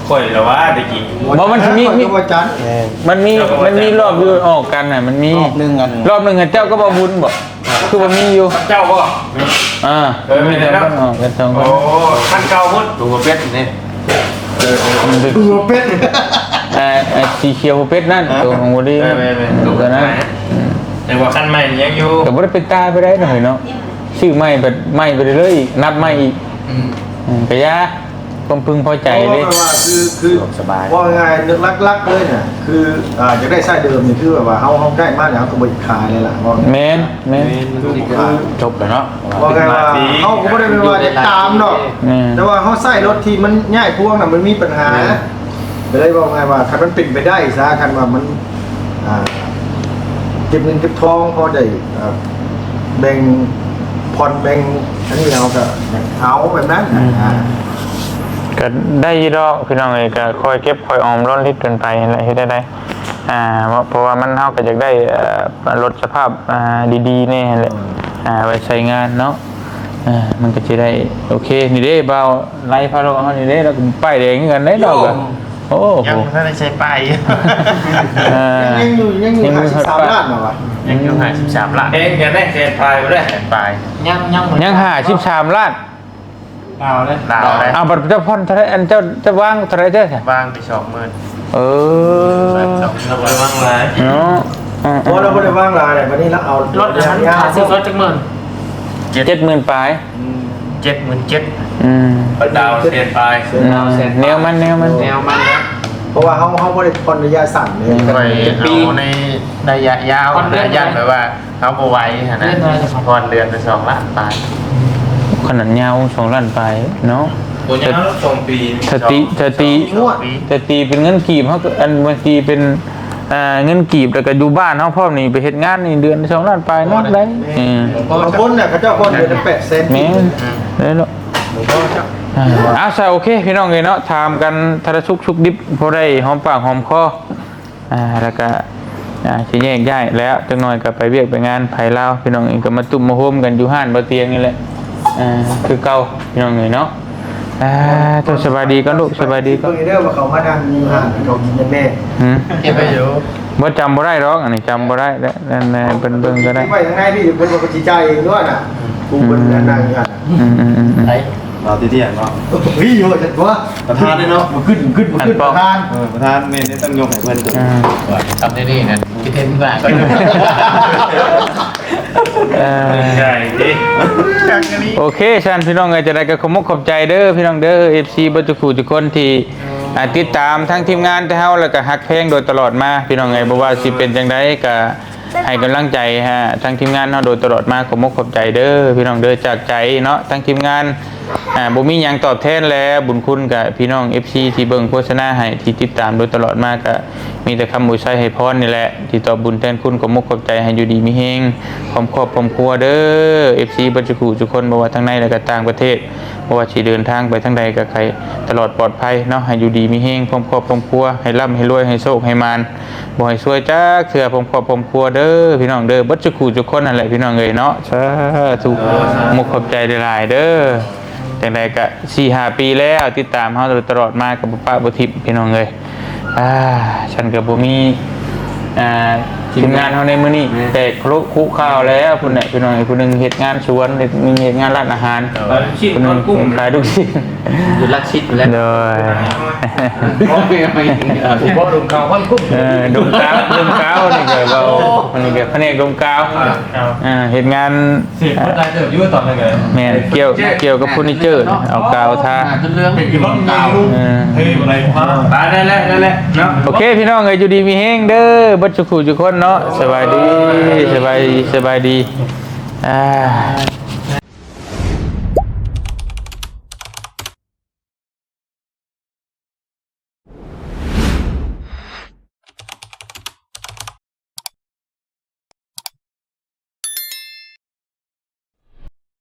ຂ້ອຍລະວ່າຕະກີ້ ບໍ່ ມັນຊິມີ ມີ ແມ່ນ ມັນມີ ມັນມີລອບຢູ່ອອກກັນນະ ມັນມີ ລອບໜຶ່ງອັນ ລອບໜຶ່ງເຈົ້າກັບບ່າວບຸນບໍ? ຄືວ່າມີຢູ່ ເຈົ້າບໍ່? ອ່າ ເອີ ມີແຕ່ຄົນອອກກັນສອງຄົນ ໂອ້ ຄັນເກົ່າພຸ້ນ ຕົວເປັດນີ້ ເອີ ຕົວເປັດ ອ່າ ອ່າ ສີຂຽວຫົວເປັດນັ້ນ ໂຕຂອງບໍ່ດີ ແມ່ນໆ ຕົວນັ້ນ ອືມ ແຕ່ວ່າຄັນໃໝ່ນີ້ຍັງຢູ່ ກໍບໍ່ໄດ້ເປັນຕາໄປໄດ້ໜ້ອຍເນາະ ຊື້ໃໝ່ໄປ ໃໝ່ໄປເລື້ອຍໆ ນັບໃໝ່ອີກ ອືມ ອືມ ກໍຢ່າ ຄວາມເພິ່ງພໍໃຈເດ້ ເພາະວ່າຄື ຄື ສະດວກສະບາຍ ເວົ້າງ່າຍໆ ເລື່ອງຫຼັກໆເລີຍນະ ຄື ອ່າ ຢາກໄດ້ຊາຍເດີມນີ້ ຄືແບບວ່າເຮົາ ເຮົາໄດ້ມາແລ້ວ ເຮົາກໍບໍ່ຂາຍແລ້ວລະ ເວົ້າ ແມ່ນ ແມ່ນ ຄືບໍ່ຂາຍ ຈົບແລ້ວເນາະ ເວົ້າງ່າຍວ່າ ເຮົາກໍບໍ່ໄດ້ແມ່ນວ່າຢາກຕາມດອກ ແມ່ນ ແຕ່ວ່າເຮົາໃຊ້ລົດທີ່ມັນຍ້າຍພວງນະ ມັນມີບັນຫາ ແມ່ນ ກໍເລີຍເວົ້າງ່າຍວ່າ ຄັນມັນເປັນໄປໄດ້ຊະ ຄັນວ່າມັນ ອ່າ ເກັບເງິນເກັບທອງພໍໄດ້ ອ່າ ແບ່ງຜ່ອນແບ່ງອັນນີ້ ເຮົາກໍເອົາແບບນັ້ນ ອືມ ອ່າ ກໍໄດ້ຢູ່ດອກພີ່ນ້ອງເອີຍ ກໍຄ່ອຍເກັບຄ່ອຍອອມ ລ້ອນລິດກັນໄປຫັ້ນແຫຼະ ເຮັດແນວໃດ ອ່າ ເພາະວ່າມັນ ເຮົາກໍຢາກໄດ້ ເອີ ລົດສະພາບ ອ່າ ດີໆແດ່ຫັ້ນແຫຼະ ອືມ ອ່າ ໄວ້ໃຊ້ງານເນາະ ອ່າ ມັນກໍຊິໄດ້ ໂອເຄ ນີ້ເດ້ ບ່າວໄລພາໂລເຮົານີ້ເດ້ ລາວກໍປ້າຍແດງຄືກັນເດ້ ລາວກໍ ໂອ້ໂຫ ຍັງບໍ່ທັນໄດ້ໃສ່ປ້າຍຢູ່ ເອີ ຍັງຢູ່ ຍັງຢູ່ ຍັງຢູ່ ຫ້າສິບສາມລ້ານເນາະວະ ຍັງຢູ່ຫ້າສິບສາມລ້ານ ເອງຈະໄດ້ແສນປາຍບໍ່ໄດ້ ແສນປາຍ ຍັງ ຍັງ ຍັງຫ້າສິບສາມລ້ານ ລາວເດ້ ລາວເດ້. ອ້າວ ບັດເຈົ້າຜ່ອນເທົ່າໃດ? ອັນເຈົ້າ ເຈົ້າວາງເທົ່າໃດແທ້? ວາງໄປສອງໝື່ນ. ເອີ ສອງໝື່ນ ເນາະ. ເອີ ເອີ ເພາະວ່າລາວບໍ່ໄດ້ວາງຫຼາຍ ບັດນີ້ລາວເອົາ ລົດອັນນັ້ນ ຄ່າຊື້ລົດຈັກໝື່ນ? ເຈັດ ເຈັດໝື່ນປາຍ. ອືມ ເຈັດໝື່ນເຈັດ. ອືມ ດາວແສນປາຍ. ອືມ ແນວມັນ ແນວມັນ ແນວມັນ. ເພາະວ່າເຮົາ ເຮົາບໍ່ໄດ້ຜ່ອນໄລຍະສັ້ນເດ້ ຂ້ອຍເອົາໃນໄລຍະຍາວ ຢ້ານແບບວ່າ ເຮົາບໍ່ໄຫວຫັ້ນນະ. ເດືອນເທົ່າໃດ? ຜ່ອນເດືອນລະສອງລ້ານປາຍ. ຂະໜາດຍາວສອງລ້ານປາຍເນາະ. ບໍ່ຍາວດອກ ສອງປີ. ຖ້າຕີ ຖ້າຕີ ສອງປີ ຖ້າຕີເປັນເງິນກີບ ເຮົາກໍ ອັນ ບາງທີເປັນ ອ່າ ເງິນກີບ ແລ້ວກໍຢູ່ບ້ານເຮົາພ້ອມນີ້ ໄປເຮັດງານນີ້ເດືອນສອງລ້ານປາຍ ເນາະ ໄດ້. ເອີ ບາງຄົນນະ ເຂົາເຈົ້າຜ່ອນເດືອນລະແປດແສນ. ແມ່ນ ໄດ້ເນາະ. ເອົາ ຊະ ໂອເຄ ພີ່ນ້ອງເອີຍເນາະ ຖາມກັນສາລະສຸກສຸກດິບ ພໍໄດ້ຫອມປາກຫອມຄໍ. ອ່າ ແລ້ວກະ ອ່າ ຊິແຍກຍ້າຍແລ້ວ ຈັກໜ່ອຍກະໄປວຽກໄປງານໃຜລາວ. ພີ່ນ້ອງເອີຍ ກະມາຕຸ້ມມາໂຮມກັນຢູ່ຮ້ານບໍ່ຕຽງນີ້ແຫຼະ ອ່າ ຄືເກົ່າ ພີ່ນ້ອງເອີຍເນາະ. ອ່າ ໂຕ ສະບາຍດີກ່ອນລູກ ສະບາຍດີກ່ອນ. ເບິ່ງເດີວ່າເຂົາມານັ່ງຢູ່ຮ້ານເຂົາກິນຫຍັງແດ່. ຫືມ ເກັບໄວ້ຢູ່. ບໍ່ ຈຳບໍ່ໄດ້ດອກ ອັນນີ້ຈຳບໍ່ໄດ້ແຫຼະ. ນັ້ນແຫຼະ ເພິ່ນເບິ່ງກໍໄດ້ ເກັບໄວ້ທາງໃນພີ້ ເພິ່ນວ່າເພິ່ນຊິຈ່າຍເອງດ້ວຍນະ. ຜູ້ເພິ່ນນັ່ງຢູ່ຫັ້ນນະ. ອືມໆໆໆ ເອົາຕິດຽງເນາະ. ເຮີ້ຍ ໂຫດຈັງວະ ປະທານເດ້ເນາະ. ບໍ່ຂຶ້ນ ບໍ່ຂຶ້ນ ປະທານ. ເອີ ປະທານແມ່ນຕ້ອງຍົກໃຫ້ເພິ່ນ. ອືມ ທຳໄດ້ດີນະ ຊິເຫັນວ່າ ເອີ ໂອເຄ ຊັ້ນພີ່ນ້ອງເອີຍ ຈັ່ງໃດກໍຂອບອົກຂອບໃຈເດີພີ່ນ້ອງເດີ ເອັຟຊີ ເບິດທຸກຜູ້ທຸກຄົນທີ່ ອ່າ ຕິດຕາມທາງທີມງານແຕ່ເຮົາ ແລ້ວກໍຮັກແພງໂດຍຕະຫຼອດມາ ພີ່ນ້ອງເອີຍ. ບໍ່ວ່າຊິເປັນຈັ່ງໃດກໍ ໃຫ້ກຳລັງໃຈ ອ່າ ທາງທີມງານເຮົາໂດຍຕະຫຼອດມາ. ຂອບອົກຂອບໃຈເດີພີ່ນ້ອງເດີ ຈາກໃຈເນາະ ທາງທີມງານ ອ່າ ບໍ່ມີຫຍັງຕອບແທນແລ້ວ ບຸນຄຸນກະພີ່ນ້ອງເອັຟຊີທີ່ເບິ່ງໂຄສະນາໃຫ້ ທີ່ຕິດຕາມໂດຍຕະຫຼອດມາ ກະມີແຕ່ຄຳອວຍໄຊໃຫ້ພອນນີ້ແຫຼະ ທີ່ຕອບບຸນແທນຄຸນ. ຂອບອົກຂອບໃຈ ໃຫ້ຢູ່ດີມີແຮງ ພ້ອມຄອບພ້ອມຄົວເດີ ເອັຟຊີ ເບິດທຸກຜູ້ທຸກຄົນ ບໍ່ວ່າທາງໃນ ແລະກະຕ່າງປະເທດ ບໍ່ວ່າຊິເດີນທາງໄປທາງໃດ ກະໃຫ້ຕະຫຼອດປອດໄພເນາະ ໃຫ້ຢູ່ດີມີແຮງ ພ້ອມຄອບພ້ອມຄົວ ໃຫ້ລ່ຳໃຫ້ລວຍ ໃຫ້ໂຊກໃຫ້ໝານ ບໍ່ໃຫ້ຊວຍຈັກເທື່ອ ພ້ອມຄອບພ້ອມຄົວເດີພີ່ນ້ອງເດີ ເບິດສູ່ຜູ້ສູ່ຄົນຫັ້ນແຫຼະພີ່ນ້ອງເອີຍເນາະ. ສາທຸ ເອີ ສາທຸ ມຸກຂອບໃຈຫຼາຍໆເດີ. ຈັ່ງໃດກະສີ່ຫ້າປີແລ້ວ ຕິດຕາມເຮົາໂດຍຕະຫຼອດມາ ກໍບໍ່ປະບໍ່ຖິ້ມພີ່ນ້ອງເອີຍ. ອ່າ ຊັ້ນກໍບໍ່ມີ ອ່າ ທີມງານເຮົາໃນມື້ນີ້ ແມ່ນ ແຕກຄຸຄຸຂ່າວແລ້ວ ພຸ້ນແຫຼະພີ່ນ້ອງເອີຍ. ຜູ້ໜຶ່ງເຮັດງານສວນ ຜູ້ໜຶ່ງເຮັດງານຮ້ານອາຫານ ເອີ ຜູ້ໜຶ່ງຂາຍລູກຊີ້ນ ຢູ່ລັກສິດພຸ້ນແຫຼະ. ໂດຍ ບໍ່ດົມກາວຄວັນຄຸ້ມ ເອີ ດົມກາວ ດົມກາວນີ້ກໍເວົ້າ ອັນນີ້ກໍພະແນກດົມກາວ ອ່າ ອ່າ ເຮັດງານ ເສບເບິດຫຼາຍເຕີບຢູ່ຕອນນັ້ນກໍ ແມ່ນ ກ່ຽວ ກ່ຽວກັບເຟີນີເຈີ ເອົາກາວທາ ເປັນຄືລົດກາວ ເອີ ເອີ ໄດ້ແຫຼະ ໄດ້ແຫຼະເນາະ. ໂອເຄ ພີ່ນ້ອງເອີຍ ຢູ່ດີມີແຮງເດີ ເບິດສູ່ຜູ້ສູ່ຄົນເນາະ. ສະບາຍດີ ສະບາຍດີ ສະບາຍດີ ອ່າ.